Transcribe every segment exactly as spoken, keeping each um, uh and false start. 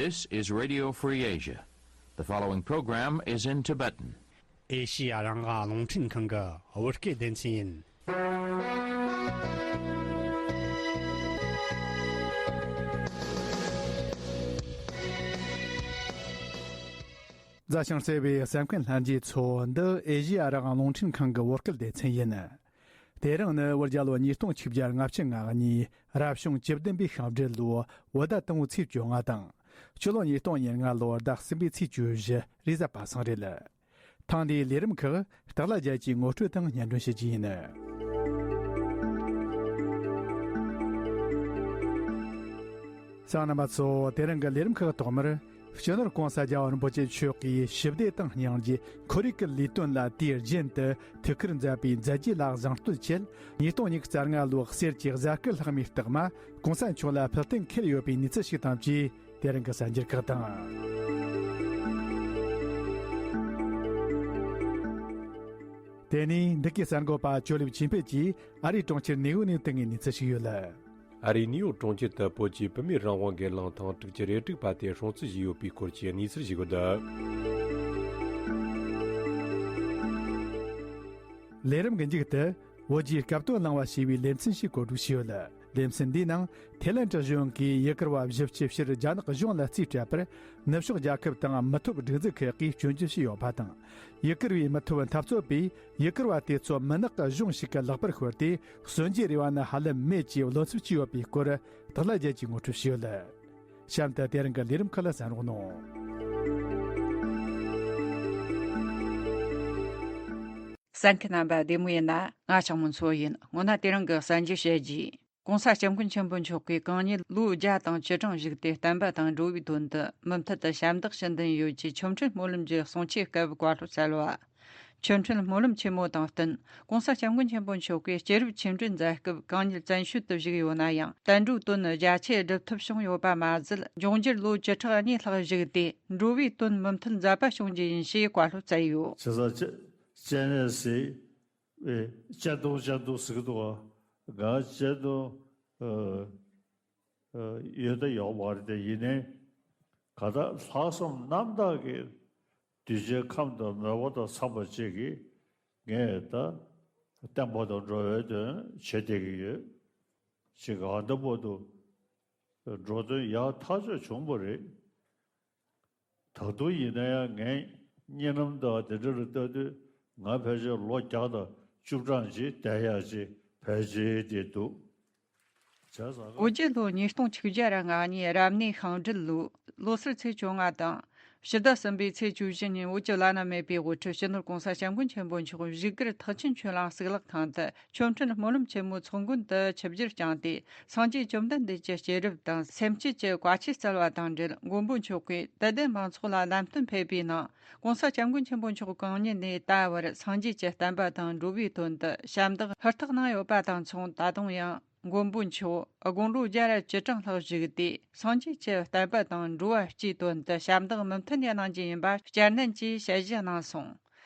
This is Radio Free Asia. The following program is in Tibetan. ཨེ་ཤི་ཡ་རང་དབང་རླུང་འཕྲིན་ཁང་གི་བོད་སྐད་སྡེ་ཚན་ཡིན། མཛའ་ཞིང་བརྩེ་བའི་གསན་མཁན་ལྷན་རྒྱས་ཚོ། འདི་ཨེ་ཤི་ཡ་རང་དབང་རླུང་འཕྲིན་ཁང་གི་བོད་སྐད་སྡེ་ཚན་ཡིན། དེ་རིང་ནི་བོད་རྒྱལ་ལོ་ཉིས་སྟོང་ཆིག་བརྒྱ་ལྔ་བཅུ་ང་གཉིས་རབ་བྱུང་བཅུ་བདུན་པའི་ཤིང་སྦྲུལ་ལོའི་བོད་ཟླ་དང་པོའི་ཚེས་བཅོ་ལྔ་དང་། ཕྱི་ལོ་ཉིས་སྟོང་ཉེར་ལྔ་ལོའི་ཟླ་གསུམ་པའི་ཚེས་བཅུ་བཞི་རེས་གཟའ་པ་སངས་རེད། ཐེངས་འདིའི་ལས་རིམ་ཁག་སྟག་ལྷ་རྒྱལ་གྱིས་ངོ་སྤྲོད་དང་སྙན་སྒྲོན་ཞུ་རྒྱུ་ཡིན། གསན་མཁན་རྣམ་པ་ཚོ། དེ་རིང་གི་ལས་རིམ་ཁག་ཐོག་མར། སྤྱི་ནོར་༸གོང་ས་༸རྒྱལ་བ་རིན་པོ་ཆེ་མཆོག་གིས་ཞི་བདེ་དང་སྙིང་རྗེ། ཁོར་ཡུག་གི་ལས་དོན་ལ་དུས་རྒྱུན་དུ་ཐུགས་ཁུར་མཛད་པའི་མཛད་རྗེས་ལ་བཟང་བསྟོད་ཆེད། ཉིས་སྟོང་ཉི་ཤུ་རྩ་ལྔ་ལོའི་གསེར་གྱི་གཟའ་སྐར་ལྷག་མའི་རྟགས་མ་༸གོང་ས་མཆོག་ལ་ཕུལ་རྟེན་འཁེལ་ཡོད་པའི་གནས་ཚུལ་ཞིག་དང་བཅས། དེ་རིང་གི་གསར་འགྱུར་ཁག་དང་། དེ་ནས་འདི་གའི་གསར་འགོད་པ་ཇོ་ལེབ་ཆོས་འཕེལ་གྱིས་ཨ་རིའི་གྲོང་ཁྱེར་ནིའུ་ཡོག་ནས་བཏང་བའི་གནས་ཚུལ་ཞིག་ཡོད་ལ། ཨ་རིའི་ནིའུ་ཡོག་གྲོང་ཁྱེར་དུ་བོད་ཀྱི་བུད་མེད་རང་དབང་སྒེར་ལངས་ཐེངས་དྲུག་ཅུ་རེ་དྲུག་པ་དེ་སྲུང་བརྩི་བྱས་ཡོད་པའི་སྐོར་གྱི་གནས་ཚུལ་ཞིག་ཡོད། ལས་རིམ་གྱི་མཇུག་ཏུ། བོད་ཀྱི་སྐབས་དོན་བླངས་པ་ཞེས་པའི་ལེ་ཚན་ཞིག་གོ་སྒྲིག་བྱས་ཡོད། ལེ་ཚན་འདིའི་ནང་ཐེ་ལན་གྲུ་གཞོན་གྱིས་ཡུ་གུར་བ་བཞི་བཅུ་ཕྱིར་རྒྱ་ནག་གཞུང་ལ་རྩིས་སྤྲད་པར། ནུབ་ཕྱོགས་རྒྱལ་ཁབ་དང་མི་ཐོབ་སྒྲིག་འཛུགས་ཁག་གིས་སྐྱོན་བརྗོད་བྱས་ཡོད་པ་དང་། ཡུ་གུར་བའི་མི་ཐོབ་འཐབ་རྩོད་པས་ཡུ་གུར་བ་དེ་ཚོ་མུན་ནག་གི་གཞུང་ཞིག་གི་ལག་པར་ཤོར་ཏེ། གསོན་རྒྱུའི་རེ་བ་ནི་ཧ་ལམ་མེད་ཅེས་བློ་འཚབ་བྱས་ཡོད་པའི་སྐོར། སྟག་ལྷ་རྒྱལ་གྱིས་ངོ་སྤྲོད་བྱས་ཡོད། གཤམ་དུ་དེ་རིང་གི་ལས་རིམ་ཁག་ལ་གསན་རོགས་གནང་། གསན་མཁན་རྣམ་པ་བདེ་མོ་ཡིན་ན། ང་ཞང་མོ་མཚོ་ཡིན། སྔོན་ན་དེ་རིང་གི་གསར་འགྱུར་བཤད་རྒྱུ། ༸གོང་ས་༸སྐྱབས་མགོན་ཆེན་པོ་མཆོག་གིས་གང་ཉིད་ལོ་བརྒྱ་དང་བཅུ་གྲངས་བཞུགས་ཏེ། བསྟན་པ་དང་འགྲོ་བའི་དོན་དུ་མུ་མཐུད་དུ་ཞབས་འདེགས་ཞུ་འདུན་ཡོད་ཅེས་ཆོ་འཕྲུལ་སྨོན་ལམ་གྱི་གསུང་ཆོས་སྐབས་བཀའ་སློབ་སྩལ་བ། ཆོ་འཕྲུལ་སྨོན་ལམ་ཆེན་མོ་དང་བསྟུན། ༸གོང་ས་༸སྐྱབས་མགོན་ཆེན་པོ་མཆོག་གིས་སྐྱེས་རབས་ཆིག་འབྲུ་མཛད་སྐབས་གང་ཉིད་བཙན་བྱོལ་དུ་བཞུགས་ཡོད་ན་ཡང་། བསྟན་འགྲོའི་དོན་རྒྱ་ཆེ་སྒྲུབ་ཐུབ་བྱུང་ཡོད་པ་མ་ཟད། འབྱུང་འགྱུར་ལོ་བཅུ་ཕྲག་གཉིས་ལྷག་བཞུགས་ཏེ། འགྲོ་བའི་དོན་མུ་མཐུད་མཛད་པ་སྐྱོང་རྒྱུ་ཡིན་ཞེས་བཀའ་སློབ་སྩལ་ཡོད། ཇི་ཟེར་སྤྱན་རས་གཟིགས། ཨེ། སྤྱན་སྟོང་སྤྱན་སྟོང་ཟེར་གྱི་འདུག་ག་ང་སྤྱན་སྟོང་། ཨ། ཨ། ཡོད་ད་ཡོད་མ་རེད་དེ། ཡིན་ནའི་ག་ད་ལྷག་བསམ་རྣམ་དག་གིས་གདུལ་བྱའི་ཁམས་དང་མོས་པ་དང་འཚམས་པ་ཅིག་གིས་ངས་ད་བསྟན་པ་དང་འགྲོ་བའི་དོན་བྱེད་བསྡད་ཀྱི་ཡོད། ཅིག་ག་འདི་བར་དུ་འགྲོ་དོན་ཡག་ཐག་ཆོད་བྱུང་བ་རེད། ད་དུང་ཡིན་ན་ཡང་ངའི་གཉིད་ལམ་དང་དེ་འདྲ་ལ་ལྟ་དུས་ང་ཕལ་ཆེར་ལོ་བརྒྱ་དང་བཅུ་གྲངས་ཅིག་བསྡད་ཡག་ཅིག་ཕལ་ཆེར་དེ་འདུག་བྱས་ཙང་། བོད་རྒྱལ་ལོ་ཉིས་སྟོང་ཆིག་བརྒྱ་ར་ང་གཉིས་རབ་གནས་ཤིང་སྦྲུལ་ལོ། ལོ་སར་ཚེས་བཅོ་ལྔ་དང་། ཕྱི་ཟླ་གསུམ་པའི་ཚེས་བཅུ་བཞི་ཉིན་བོད་ཀྱི་བླ་ན་མེད་པའི་དབུ་ཁྲིད་སྤྱི་ནོར་༸གོང་ས་༸སྐྱབས་མགོན་ཆེན་པོ་མཆོག་བཞུགས་སྒར་ཐེག་ཆེན་ཆོས་གླིང་གཙུག་ལག་ཁང་དུ་ཆོ་འཕྲུལ་སྨོན་ལམ་ཆེན་མོའི་ཚོགས་མགོན་དུ་ཆིབས་བསྒྱུར་བསྐྱངས་ཏེ། སངས་རྒྱས་བཅོམ་ལྡན་འདས་ཀྱི་སྐྱེས་རབས་དང་སེམས་བསྐྱེད་ཀྱི་བཀའ་ཆོས་སྩལ་བ་དང་འབྲེལ། མགོན་པོ་མཆོག་གིས་དད་ལྡན་མང་ཚོགས་ལ་ལམ་སྟོན་ཕེབས་པའི་ནང་། ༸གོང་ས་༸སྐྱབས་མགོན་ཆེན་པོ་མཆོག་གང་ཉིད་ནས་ད་བར་སངས་རྒྱས་ཀྱི་བསྟན་པ་དང་འགྲོ་བའི་དོན་དུ་ཞབས་འདེགས་ཧུར་ཐག་གནང་ཡོད་པ་དང་མཚུངས། ད་དུང་ཡང་། མགོན་པོ་མཆོག་དགུང་ལོ་བརྒྱ་ར་བཅུ་གྲངས་ལྷག་བཞུགས་ཏེ། སངས་རྒྱས་ཀྱི་བསྟན་པ་དང་འགྲོ་བ་སྤྱིའི་དོན་དུ་ཞབས་འདེགས་མུ་མཐུད་ནས་གནང་རྒྱུ་ཡིན་པ་བསྐྱར་ནན་གྱིས་ཞལ་བཞེས་གནང་སོང་།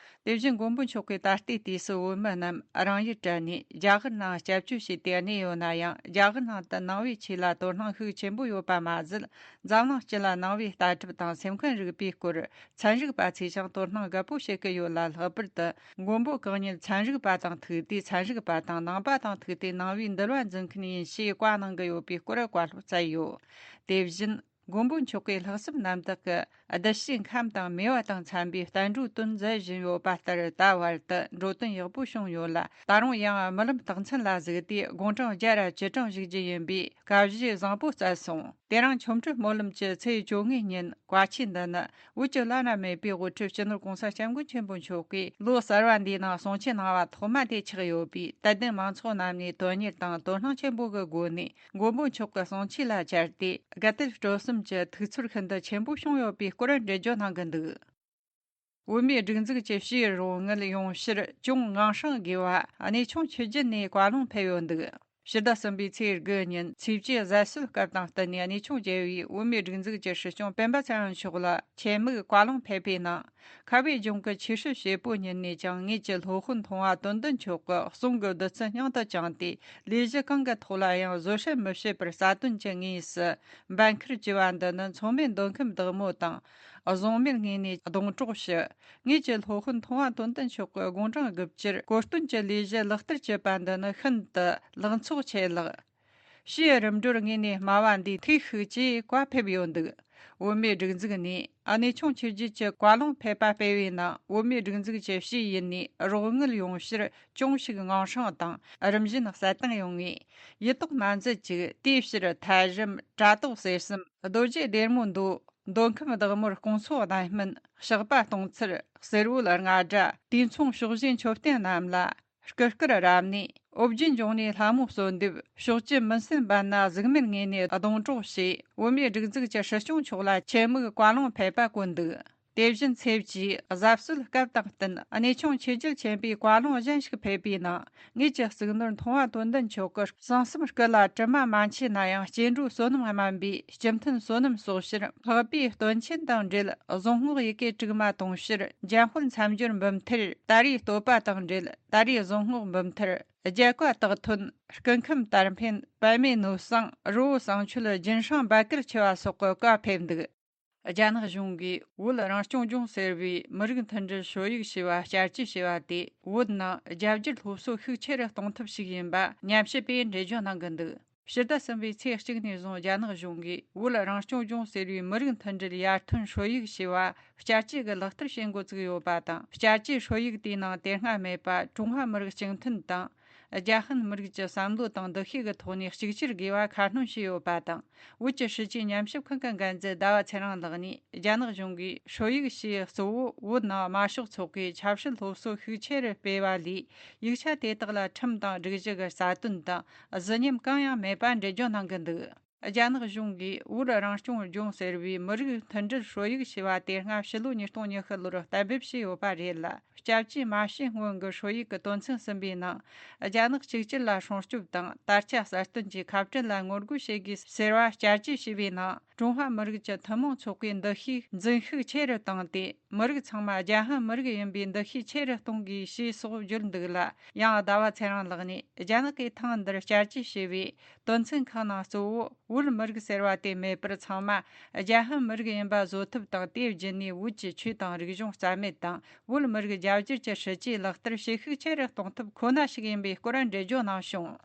དེ་བཞིན་མགོན་པོ་མཆོག་གིས་ད་ལྟའི་དུས་སུ་བོད་མི་རྣམས་རང་ཡུལ་བྲལ་ནས་རྒྱ་གར་ནང་སྐྱབས་བཅོལ་བྱས་ཏེ་གནས་ཡོད་ན་ཡང་། རྒྱ་གར་ནང་དུ་ནང་པའི་ཆོས་ལ་དོ་སྣང་ཤུགས་ཆེན་པོ་ཡོད་པ་མ་ཟད། འཛམ་གླིང་སྤྱི་ལ་ནང་པའི་ལྟ་གྲུབ་དང་སེམས་ཁམས་རིག་པའི་སྐོར་ཚན་རིག་པ་ཚོས་ཀྱང་དོ་སྣང་དགའ་པོ་བྱེད་ཀྱི་ཡོད་ལ། ལྷག་པར་དུ་མགོན་པོ་གང་ཉིད་ཚན་རིག་པ་དང་ཐུག་དུས། ཚན་རིག་པ་དང་ནང་པ་དང་ཐུག་དུས་ནང་པའི་འདུལ་བ་འཛིན་མཁན་ཡིན་ཞེས་བཀའ་གནང་གི་ཡོད་པའི་སྐོར་བཀའ་སློབ་སྩལ་ཡོད། དེ་བཞིན། མགོན་པོ་མཆོག་གི་ལྷག་བསམ་རྣམ་དག་གིས་གདུལ་བྱའི་ཁམས་དང་མོས་པ་དང་འཚམ་པའི་བསྟན་འགྲོའི་དོན་མཛད་བཞིན་ཡོད་པ་ལྟར། ད་བར་དུ་འགྲོ་དོན་ཡག་པོ་བྱུང་ཡོད་ལ། ད་རུང་ཡང་རྨི་ལམ་རྟགས་མཚན་ལ་གཟིགས་ཏེ། དགུང་གྲངས་བརྒྱ་ར་བཅུ་གྲངས་བཞུགས་རྒྱུ་ཡིན་པའི་བཀའ་བཞེས་བཟང་པོ་སྩལ་སོང་། དེ་རིང་ཆོ་འཕྲུལ་སྨོན་ལམ་གྱི་ཚེས་བཅོ་ལྔའི་ཉིན། བཀའ་ཆོས་འདི་ནི་བོད་ཀྱི་བླ་ན་མེད་པའི་དབུ་ཁྲིད་སྤྱི་ནོར་༸གོང་ས་༸སྐྱབས་མགོན་ཆེན་པོ་མཆོག་གིས་ལོ་གསར་བ་འདིའི་ནང་གསུང་ཆོས་གནང་བ་ཐོག་མ་དེ་ཆགས་ཡོད་པས། དད་ལྡན་མང་ཚོགས་རྣམས་ནས་དོན་གཉེར་དང་དོ་སྣང་ཆེན་པོ་གི་སྒོ་ནས། མགོན་པོ་མཆོག་གི་གསུང་ཆོས་ལ་བཅར་ཏེ། དགའ་དད་སྤྲོ་གསུམ་གྱི་ཐུགས་ཚོར་ཤིན་ཏུ་ཆེན་པོ་བྱུང་ཡོད་པའི་སྐོར་འགྲེལ་བརྗོད་གནང་གི་འདུག་བོད་མིའི་སྒྲིག་འཛུགས་ཀྱི་ཕྱིའི་རོགས་དངུལ་ཡོང་ཕྱིར་གཅུང་ངང་ཧྲང་དགེ་བ་གནས་ཆུང་ཆུ་རྒྱུད་ནས་བཀའ་ལུང་ཕེབས་ཡོད་འདུག་ཕྱི་ཟླ་གསུམ་པའི་ཚེས་དགུ་ཉིན་ཚེས་བཅུའི་གཟའ་གསོལ་སྐབས་དང་བསྟུན་ནས་གནས་ཆུང་རྒྱལ་བའི་བོད་མིའི་སྒྲིག་འཛུགས་ཀྱི་སྲིད་སྐྱོང་སྤེན་པ་ཚེ་རིང་མཆོག་ལ་ཆེད་དམིགས་བཀའ་ལུང་ཕེབས་པའི་ནང་། ཁ་བའི་ལྗོངས་ཀྱི་ཆོས་སྲིད་བྱེད་པོ་ཉིད་ནས་ཀྱང་ངེད་ཀྱི་སློབ་དཔོན་མཐོང་བ་དོན་ལྡན་མཆོག་གི་གསུང་གི་བདུད་རྩི་སྙིང་དུ་བཅངས་ཏེ། ལས་གཞི་གང་གི་ཐོག་ལ་ཡང་བཟོད་བསྲན་མི་བྱེད་པར་རྩ་དོན་གྱི་ངོས་སུ་འབད་འཁུར་བྱས་པ་འདི་ནི་མཚུངས་མེད་མདོ་ཁམས་བདག་མོ་དང་བཟང་མེད་ངོས་ནས་སྡོང་གྲོགས་ཞུ། ངེད་ཀྱི་སློབ་དཔོན་མཐོང་བ་དོན་ལྡན་མཆོག་གི་དགུང་གྲངས་དགུ་བཅུར་གོ་སྟོན་གྱི་ལས་གཞི་ལག་བསྟར་བྱེད་པ་འདི་ནི་ཤིན་ཏུ་ལེགས་ཚོགས་ཆེ་ལགས། ཞེས་རིམ་གྲོར་ངོས་ནས་སྨྲ་བ་འདིའི་ཐོས་ཤིག་ཅེས་བཀའ་ཕེབས་ཡོད་འདུག། བོད་མིའི་སྒྲིག་འཛུགས་ནས་གནས་ཆུང་ཆོས་བརྒྱུད་ཀྱི་བཀའ་ལུང་ཕེབས་པ་སྤེལ་བའི་ནང་། བོད་མིའི་སྒྲིག་འཛུགས་ཀྱི་ཕྱིའི་ཡུལ་ནས་རོགས་དངུལ་ཡོང་ཕྱིར་ཅུང་ཞིག་ངང་སྲུང་དང་རིམ་བཞིན་གསལ་སྟོན་ཡོང་ངེས། ཡིད་དོགས་མ་མཛད་ཅིག། དེའི་ཕྱིར་ཐལ་རིམ་དྲ་ཏོག་གསེར་གསུམ། རྡོ་རྗེ་སྡེར་མོ་མདོ། མདོ་ཁམས་བདག་མོར་སྐོང་ཚོགས་གདན་སྨིན། ཞགས་པ་སྟོང་ཚར། གསེར་འོད་རྔ་སྒྲ། དུས་མཚུངས་ཕྱོགས་བཞིའི་མཆོད་རྟེན་རྣམས་ལ། སྐུ་སྐུར་རབ་གནས། ཨོ་རྒྱན་འབྱུང་གནས་ལྷ་མོ་གསོལ་འདེབས། ཕྱོགས་བཅུ་མུན་སེལ་འབར་ན་གཟུགས་མེད་ངོས་ནས་སྡོང་གྲོགས་ཞེས། བོད་མིའི་སྒྲིག་འཛུགས་ཀྱི་སྲིད་སྐྱོང་མཆོག་ལ་ཆེད་དམིགས་བཀའ་ལུང་ཕེབས་པ་བཀོད་འདུག། དེ་བཞིན་ཚེས་བཅུའི་གཟབ་གསོལ་སྐབས་དང་བསྟུན། གནས་ཆུང་ཆོས་བརྒྱུད་ཆེན་པོའི་བཀའ་ལུང་གཞན་ཞིག་ཕེབས་པའི་ནང་། ངེད་ཀྱི་གཙུག་ནོར་མཐོང་བ་དོན་ལྡན་མཆོག་གི་གསང་གསུམ་སྐུ་ལ་དྲི་མ་མ་མཆིས་ན་ཡང་། སྐྱེ་འགྲོའི་བསོད་ནམས་དམན་པས་སྤྱི་མཐུན་བསོད་ནམས་གསོག་ཕྱིར། ལྷག་པའི་སྟོན་ཆེན་དང་འབྲེལ་གཟུངས་སྔགས་ཡི་གེ་དྲུག་མ་གཏོང་ཕྱིར། འཇམ་དཔལ་མཚམས་སྦྱོར་འབུམ་ཐེར། ད་རེས་བསྟོད་པ་དང་འབྲེལ་ད་རེས་གཟུངས་སྔགས་འབུམ་ཐེར། རྒྱལ་བཀའ་དག་ཐོན། སྐུ་ཁམས་དར་འཕེལ། པདྨའི་ནོར་བཟང་། རི་བོ་བསང་མཆོད། རྒྱུན་སྲུང་སྦ་དཀར་ཆེ་བ་སོགས་ཀྱི་བཀའ་ཕེབས་འདུག། རྒྱ་ནག་གཞུང་གིས་བོད་རང་སྐྱོང་ལྗོངས་ཟེར་བའི་མི་རིགས་མཐུན་སྒྲིལ་ཧྲོ་ཡིག་ཞེས་པ་བསྐྱར་བཅོས་བྱས་པ་དེ། བོད་ནང་རྒྱ་སྒྱུར་སློབ་གསོ་ཤུགས་ཆེ་རུ་གཏོང་ཐབས་ཤིག་ཡིན་པ་ཉམས་ཞིབ་པས་འགྲེལ་བརྗོད་གནང་གི་འདུག། ཕྱི་ཟླ་གསུམ་པའི་ཚེས་གཅིག་ནས་བཟུང་རྒྱ་ནག་གཞུང་གིས་བོད་རང་སྐྱོང་ལྗོངས་ཟེར་བའི་མི་རིགས་མཐུན་སྒྲིལ་ཡར་ཐོན་ཧྲོ་ཡིག་ཞེས་པ་བསྐྱར་བཅོས་ཀྱི་ལག་བསྟར་བྱེད་འགོ་བཙུགས་ཡོད་པ་དང་། བསྐྱར་བཅོས་ཧྲོ་ཡིག་དེའི་ནང་དེ་སྔ་མེད་པ་ཀྲུང་ཧྭ་མི་རིགས་གཅིག་མཐུན་དང་། རྒྱ་ཧན་མི་རིགས་ཀྱི་བསམ་བློ་དང་འདུ་ཤེས་ཀྱི་ཐོག་ནས་གཅིག་གྱུར་དགོས་པ་ཁ་སྣོན་བྱས་ཡོད་པ་དང་། བོད་ཀྱི་སྲིད་བྱུས་ཉམས་ཞིབ་ཁང་གི་འགན་འཛིན་ཟླ་བ་ཚེ་རིང་ལགས་ནས། རྒྱ་ནག་གཞུང་གིས་ཧྲོ་ཡིག་ཞེས་གཙོ་བོ་བོད་ནང་དམར་ཤོག་ཚོགས་པའི་ཆབ་སྲིད་སློབ་གསོ་ཤུགས་ཆེ་རུ་སྤེལ་བ་ལས། ཡིག་ཆ་དེ་དག་ལ་ཁྲིམས་དང་སྒྲིག་གཞི་གི་རྩ་དོན་དང་གཟི་ཉམས་གང་ཡང་མེད་པ་འགྲེལ་བརྗོད་གནང་གི་འདུག། རྒྱ་ནག་གཞུང་གིས་བོད་རང་སྐྱོང་ལྗོངས་ཟེར་བའི་མི་རིགས་མཐུན་སྒྲིལ་ཧྲོ་ཡིག་ཞེས་པ་དེ་སྔ་ཕྱི་ལོ་ཉིས་སྟོང་ཉི་ཤུ་ལོར་གཏན་འབེབས་བྱས་ཡོད་པ་རེད་ལ། སྐྱབས་བཅོལ་མ་བྱས་སྔོན་གྱི་ཧྲོ་ཡིག་གི་དོན་ཚན་གསུམ་པའི་ནང་། རྒྱ་ནག་གཅིག་གྱུར་ལ་སྲུང་སྐྱོབ་དང་དར་ཆ་གསལ་སྟོན་གྱི་ཁ་བྲལ་ལ་ངོ་རྒོལ་བྱེད་དགོས་ཟེར་བ་བསྐྱར་བཅོས་བྱས་པའི་ནང་། ཀྲུང་ཧྭ་མི་རིགས་ཀྱི་ཐུན་མོང་ཚོགས་པའི་འདུ་ཤེས་འཛིན་ཤུགས་ཆེ་རུ་བཏང་སྟེ། མི་རིགས་ཚང་མ་རྒྱ་ཧན་མི་རིགས་ཡིན་པའི་འདུ་ཤེས་ཆེ་རུ་གཏོང་དགོས་ཞེས་སོགས་བརྗོད་འདུག་ལ། ཡང་ཟླ་བ་ཚེ་རིང་ལགས་ནས། རྒྱ་ནག་གིས་ཐེངས་འདིར་བསྐྱར་བཅོས་བྱས་པའི་དོན་ཚན་ཁག་ནང་གཙོ་བོ་བོད་མི་རིགས་ཟེར་བ་དེ་མེད་པར། ཚང་མ་རྒྱ་ཧན་མི་རིགས་ཡིན་པ་བཟོ་ཐབས་དང་། དེ་བརྒྱུད་ནས་བོད་ཀྱི་ཆོས་དང་རིག་གཞུང་རྩ་མེད་དང་། བོད་མི་རིགས་རྒྱ་སྒྱུར་གྱི་སྲིད་ཇུས་ལག་བསྟར་བྱེད་ཤུགས་ཆེ་རུ་གཏོང་ཐབས་ཁོ་ན་ཞིག་ཡིན་པའི་སྐོར་འགྲེལ་བརྗོད་གནང་བྱུང་།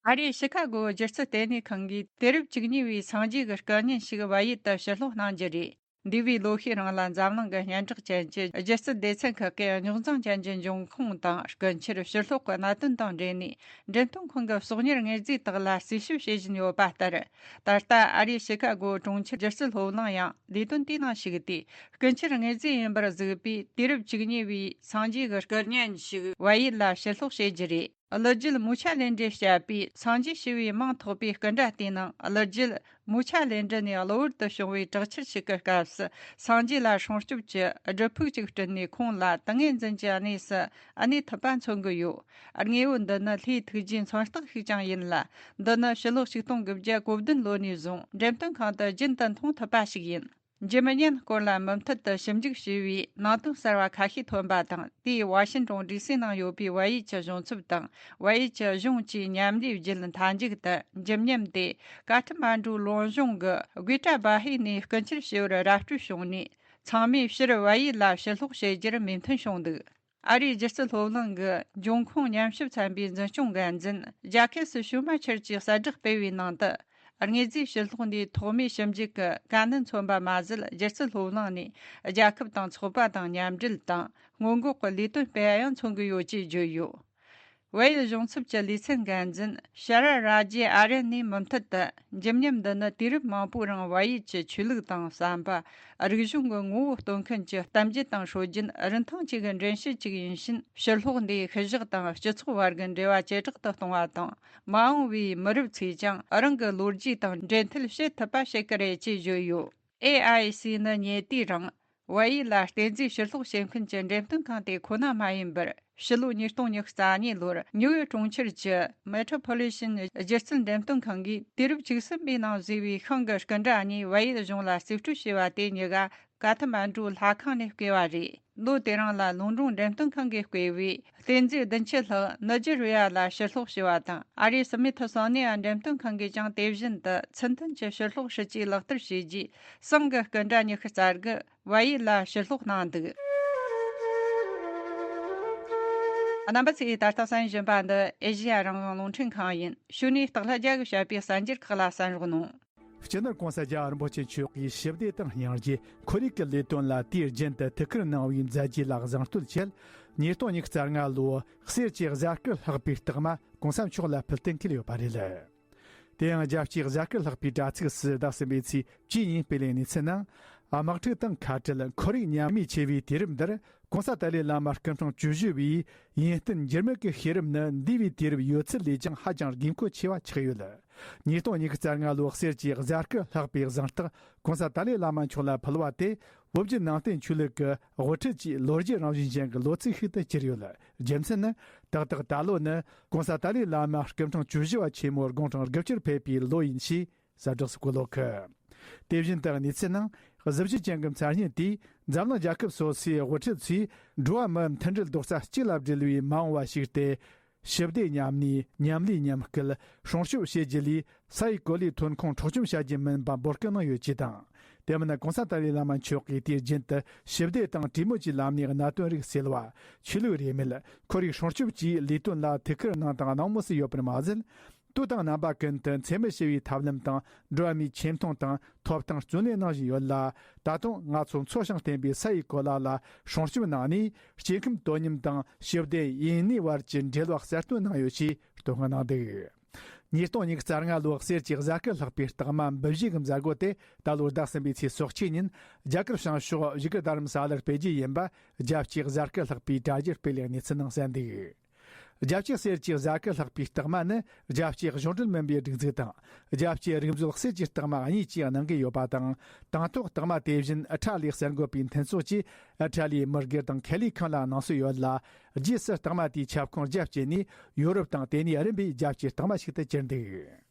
ཨ་རིའི་ཤི་ཁ་གོ་སྒྱུ་རྩལ་ལྟེ་གནས་ཁང་གིས་དུས་རབས་བཅུ་གཉིས་པའི་སངས་རྒྱས་ཀྱི་སྐུ་བརྙན་ཞིག་བལ་ཡུལ་དུ་ཕྱིར་སློག་གནང་རྒྱུ་རེད། འདས་པའི་ལོ་ཤས་རིང་ལ་འཛམ་གླིང་གི་སྙན་གྲགས་ཅན་གྱི་སྒྱུ་རྩལ་སྡེ་ཚན་ཁག་གིས་རྙོག་འཛིང་ཅན་གྱི་འབྱུང་ཁུངས་དང་། སྐུ་མཁྱེན་ཕྱིར་སློག་གི་གནད་དོན་དང་འབྲེལ་ནས། འགྲེམས་སྟོན་ཁང་གི་གསོག་ཉར་དངོས་རྫས་དག་ལ་རྩིས་ཞིབ་བྱེད་བཞིན་ཡོད་པ་ལྟར། ད་ལྟ་ཨ་རིའི་ཤི་ཁ་གོ་གྲོང་ཁྱེར་སྒྱུ་རྩལ་སློབ་གླིང་ཡང་ལས་དོན་དེའི་ནང་ཞུགས་ཏེ། སྐུ་མཁྱེན་དངོས་རྫས་ཡིན་པར་གཟིགས་པའི་དུས་རབས་བཅུ་གཉིས་པའི་སངས་རྒྱས་ཀྱི་སྐུ་བརྙན་ཞིག་བལ་ཡུལ་ལ་ཕྱིར་སློག་བྱེད་རྒྱུ་རེད། གླུ་རྒྱུད་མུ་ཆ་ལེན་འདྲའི་བཤད་པའི་སངས་རྒྱས་ཞི་བའི་མིང་ཐོགས་པའི་སྐུ་འདྲ་དེའི་ནང་། གླུ་རྒྱུད་མུ་ཆ་ལེན་འདྲ་ནས་གློ་བུར་དུ་བྱུང་བའི་དྲག་ཆར་ཞིག་གི་སྐབས་སུ། སངས་རྒྱས་ལ་སྲུང་སྐྱོབ་ཀྱི་སྒྲུབ་ཕུག་ཅིག་བསྐྲུན་ནས། ཁོང་ལ་ཏིང་ངེ་འཛིན་གྱི་གནས་སུ་གནས་ཐུབ་པ་མཚོན་གྱི་ཡོད། དངོས་པོ་འདི་ནི་ལྷའི་ཐུགས་རྗེའི་མཚོན་རྟགས་ཤིག་ཀྱང་ཡིན་ལ། འདི་ནི་ཕྱི་ལོ་ཆིག་སྟོང་དགུ་བརྒྱ་གོ་བདུན་ལོ་ནས་བཟུང་འགྲེམས་སྟོན་ཁང་དུ་རྒྱུན་དུ་མཐོང་ཐུབ་པ་ཞིག་ཡིན། འཇིམ་བརྙན་སྐོར་ལ་མུ་མཐུད་དུ་ཞིབ་འཇུག་བྱས་པའི་ནང་དོན་གསར་བ་ཁ་ཤས་ཐོན་པ་དང་། དེས་ཝ་ཤིན་ཀྲུང་ཌི་སི་ནང་ཡོད་པའི་བལ་ཡུལ་གྱི་གཞུང་ཚབ་དང་། བལ་ཡུལ་གྱི་གཞུང་བཅས་མཉམ་ལས་བརྒྱུད། མཐའ་མཇུག་ཏུ་འཇིམ་བརྙན་དེ་ཀ་ཐ་མན་ཌུ་ལུང་གཞུང་གི་དགོས་གྲྭ་སྦ་ཧི་ནས་སྐུ་མཁྱེན་ཞི་བར་ར་སྤྲོད་བྱུང་ནས། ཚང་མས་ཕྱིར་བལ་ཡུལ་ལ་ཕྱིར་སློག་བྱེད་རྒྱུར་མོས་མཐུན་བྱུང་འདུག། ཨ་རིའི་སྒྱུ་རྩལ་སློབ་གླིང་གི་འབྱུང་ཁུངས་ཉམས་ཞིབ་ཚན་པའི་འཛིན་སྐྱོང་འགན་འཛིན་ཇཱ་ཁེ་སི་ཤུ་མ་ཆར་གྱིས་གསལ་བསྒྲགས་སྤེལ་བའི་ནང་དུ། དངོས་རྫས་ཕྱིར་སློག་འདིའི་ཐོག་མའི་ཞིབ་འཇུག་གི་དཀའ་གནད་མཚོན་པ་མ་ཟད། སྒྱུ་རྩལ་སློབ་གླིང་ནས་རྒྱལ་ཁབ་དང་ཚོགས་པ་དང་མཉམ་འབྲེལ་དང་སྔོན་འགོག་གི་ལས་དོན་སྤེལ་ཡང་མཚོན་གྱི་ཡོད་ཅེས་བརྗོད་ཡོད། བལ་ཡུལ་གཞུང་ཚབ་ཀྱི་ལས་ཚན་འགན་འཛིན་ཤ་ར་ར་ཇེ་ཨ་རན་ནས་མུ་མཐུད་དུ། འཇིམ་བརྙན་འདི་ནི་དུས་རབས་མང་པོའི་རིང་བལ་ཡུལ་གྱི་ཆོས་ལུགས་དང་བསམ་པ། རིག་གཞུང་གི་ངོ་བོ་སྟོན་མཁན་གྱི་གཏམ་རྒྱུད་དང་སྲོལ་རྒྱུན། རིན་ཐང་བཅས་ཀྱི་འགྲེལ་བཤད་ཅིག་ཡིན་ཕྱིན། ཕྱིར་སློག་འདིས་ཤུལ་བཞག་དང་སྤྱི་ཚོགས་བར་གྱི་འབྲེལ་བ་ཇེ་དྲག་ཏུ་གཏོང་བ་དང་། མ་འོངས་པའི་མི་རབས་ཚོས་ཀྱང་རང་གི་ལོ་རྒྱུས་དང་འབྲེལ་མཐུད་བྱེད་ཐུབ་པ་བྱེད་ཀྱི་རེད་ཅེས་བརྗོད་ཡོད། ཨེ་ཨའི་སི་ནི་ཉེ་དུས་རིང་ བལ་ཡུལ་ལ་རྟེན་རྫས་ཕྱིར་སློག་བྱེད་མཁན་གྱི་འགྲེམས་སྟོན་ཁང་དེ་ཁོ་ན་མ་ཡིན་པར། ཕྱི་ལོ་ཉིས་སྟོང་ཉི་ཤུ་རྩ་གཉིས་ལོར་ཉུའུ་ཡོག་གྲོང་ཁྱེར་གྱི་Metropolitan སྒྱུ་རྩལ་འགྲེམས་སྟོན་ཁང་གིས་དུས་རབས་བཅུ་གསུམ་པའི་ནང་བཟོས་པའི་ཤིང་གི་སྐུ་འདྲ་གཉིས་བལ་ཡུལ་གཞུང་ལ་རྩིས་སྤྲོད་བྱས་པ་དེ་གཉིས་ཀ་ཀ་ཐ་མན་ཌུ་ལྷ་ཁང་ནས་བརྐོས་པ་རེད། ལོ་དེ་རིང་ལ་ལོན་ཌོན་འགྲེམས་སྟོན་ཁང་གིས་བརྐོས་པའི་རྟེན་རྫས་བདུན་ཅུ་ལྷག་ནི་ཇི་རི་ཡ་ལ་ཕྱིར་སློག་བྱས་པ་དང་། ཨ་རིའི་སི་མི་ཐི་སོ་ནི་ཡན་འགྲེམས་སྟོན་ཁང་གིས་ཀྱང་དེ་བཞིན་དུ་ཚུལ་མཐུན་གྱི་ཕྱིར་སློག་སྲིད་ཇུས་ལག་བསྟར་བྱས་རྗེས། ཤིང་གི་སྐུ་འདྲ་ཉི་ཤུ་རྩ་དགུ་བལ་ཡུལ་ལ་ཕྱིར་སློག་གནང་འདུག་རྣམ་པ་ཚོས་ད་ལྟ་གསན་བཞིན་པ་འདི་ཨེ་ཤེ་ཡ་རང་དབང་རླུང་འཕྲིན་ཁང་ཡིན། གཞུག་ནས་སྟག་ལྷ་རྒྱལ་གྱིས་བཤད་པའི་གསར་འགྱུར་ཁག་ལ་གསན་རོགས་གནང་། སྤྱི་ནོར་༸གོང་ས་༸རྒྱལ་བ་རིན་པོ་ཆེ་མཆོག་གིས་ཞི་བདེ་དང་སྙིང་རྗེ། ཁོར་ཡུག་གི་ལས་དོན་ལ་དུས་རྒྱུན་དུ་ཐུགས་ཁུར་གནང་བའི་མཛད་རྗེས་ལ་གཟེངས་བསྟོད་ཆེད། ཉིས་སྟོང་ཉི་ཤུ་རྩ་ལྔ་ལོའི་གསེར་གྱི་གཟའ་སྐར་ལྷག་པའི་རྟགས་མ་༸གོང་ས་མཆོག་ལ་ཕུལ་གཏན་འཁེལ་ཡོད་པ་རེད། དེ་ཡང་རྒྱལ་སྤྱིའི་གཟའ་སྐར་ལྷག་པའི་དྲ་ཚིགས་སུ་ཟླ་གསུམ་པའི་ཚེས་བཅུའི་ཉིན་སྤེལ་བའི་གནས་ཚུལ་ནང་། དམག་འཁྲུག་དང་ཁ་བྲལ། ཁོར་ཡུག་ཉམས་དམས་ཆེ་བའི་དུས་རབས་འདིར། ༸གོང་ས་ཏཱ་ལའི་བླ་མ་སྐུ་ཕྲེང་བཅུ་བཞི་པའི་ཡུན་བརྟན་འགྱུར་མེད་ཀྱི་ཤེས་རབ་ནི་འདས་པའི་དུས་རབས་ཡོད་ཚད་ལས་ཀྱང་ཧ་ཅང་དགོས་མཁོ་ཆེ་བ་ཆགས་ཡོད། ཉིས་སྟོང་ཉི་ཤུ་རྩ་ལྔ་ལོའི་གསེར་གྱི་གཟའ་སྐར་ལྷག་པའི་གཟེངས་རྟགས་༸གོང་ས་ཏཱ་ལའི་བླ་མ་མཆོག་ལ་ཕུལ་བ་དེ། བོད་བརྒྱུད་ནང་བསྟན་ཆོས་ལུགས་ཀྱི་དབུ་ཁྲིད་ཀྱི་ལོ་རྒྱུས་རང་བཞིན་ཅན་གྱི་ལོ་ཚིགས་ཤིག་ཏུ་གྱུར་ཡོད། རྒྱུ་མཚན་ནི། ཏག་ཏག་ད་ལོ་ནི་༸གོང་ས་ཏཱ་ལའི་བླ་མ་སྐུ་ཕྲེང་བཅུ་བཞི་པ་ཆེན་མོ་དགུང་གྲངས་དགུ་བཅུར་ཕེབས་པའི་ལོ་ཡིན་ཞེས་གསལ་བསྒྲགས་སུ་བཀོད་ཡོད་གི། དེ་བཞིན་དུ་གནས་ཚུལ་ནང་། གཟི་བརྗིད་ཅན་གྱི་མཚན་སྙན་དེས། འཛམ་གླིང་རྒྱལ་ཁབ་སོ་སོའི་དབུ་ཁྲིད་ཚོས་འགྲོ་བ་མིའི་མཐུན་སྒྲིལ་རྡོག་རྩ་གཅིག་ལ་བསྒྲིལ་བའི་མ་འོངས་པ་ཞིག་སྟེ། ཞི་བདེ་མཉམ་གནས། མཉམ་ལས་མཉམ་སྐུལ། སྲུང་སྐྱོབ་བྱེད་རྒྱུ་ལས། ས་ཡི་གོ་ལའི་ཐོན་ཁུངས་འཕྲོག་བཅོམ་བྱ་རྒྱུ་མིན་པ་འབོད་སྐུལ་གནང་ཡོད་ཅེས་དང་། དེ་མིན་༸གོང་ས་ཏཱ་ལའི་བླ་མ་མཆོག་གིས་དུས་རྒྱུན་དུ་ཞི་བདེ་དང་གྲོས་མོལ་གྱི་ལམ་ནས་གནད་དོན་རིགས་སེལ་བ། ཆོས་ལུགས་རིས་མེད། ཁོར་ཡུག་སྲུང་སྐྱོབ་བཅས་ལས་དོན་ལ་ཐུགས་ཁུར་གནང་དང་གནང་མུས་སུ་ཡོད་པར་མ་ཟད། དུས་དང་རྣམ་པ་ཀུན་ཏུ་འཚེ་མེད་ཞི་བའི་ཐབས་ལམ་དང་འགྲོ་བ་མིའི་ཆེ་མཐོང་དང་ཐོབ་ཐང་བརྩོན་ལེན་གནང་བཞིན་ཡོད་ལ། ད་དུང་ང་ཚོ་འཚོ་ཞིང་བརྟན་པའི་ས་ཡི་གོ་ལ་ལ་སྲུང་སྐྱོབ་གནང་ནས། སྐྱེ་ཁམས་དོ་མཉམ་དང་ཞི་བདེ་ཡུན་གནས་བར་གྱི་འབྲེལ་བ་གསལ་སྟོན་གནང་ཡོད་ཅེས་བསྟོད་བསྔགས་གནང་འདུག་ཉིས་སྟོང་ཉི་ཤུ་རྩ་ལྔ་ལོའི་གསེར་གྱི་གཟའ་སྐར་ལྷག་པའི་རྟགས་མ་འབུལ་བཞེས་ཀྱི་མཛད་སྒོ་དེ་ད་ལོའི་ཟླ་གསུམ་པའི་ཚེས་སོ་གཅིག་ཉིན་རྒྱ་གར་བྱང་ཕྱོགས་བཞུགས་སྒར་རྡ་རམ་ས་ལར་སྤེལ་རྒྱུ་ཡིན་པ། རྒྱལ་སྤྱིའི་གཟའ་སྐར་ལྷག་པའི་གྲ་རྒྱས་སྤེལ་ཡག་གནས་ཚུལ་ནང་གསལ་འདུག་རྒྱལ་སྤྱིའི་གསེར་གྱི་གཟའ་སྐར་ལྷག་པའི་རྟགས་མ་ནི། རྒྱལ་སྤྱིའི་གཞུང་འབྲེལ་མིན་པའི་སྒྲིག་འཛུགས་དང་། རྒྱལ་སྤྱིའི་རིག་མཛོད་གསེར་གྱི་རྟགས་མ་གཉིས་ཀྱིས་གནང་གི་ཡོད་པ་དང་། དང་ཐོག་རྟགས་མ་དེ་བཞིན་ཨི་ཊ་ལིའི་གསར་འགོད་པའི་མཐུན་ཚོགས་ཀྱིས་ཨི་ཊ་ལིའི་མི་སྒེར་དང་ཁེ་ལས་ཁང་ལ་གནང་སྲོལ་ཡོད་ལ། རྗེས་སུ་རྟགས་མ་དེའི་ཁྱབ་ཁོངས་རྒྱ་བསྐྱེད་ནས། ཡོ་རོབ་དང་དེ་ནས་རིམ་པས་རྒྱལ་སྤྱིའི་རྟགས་མ་ཞིག་ཏུ་གྱུར་འདུག་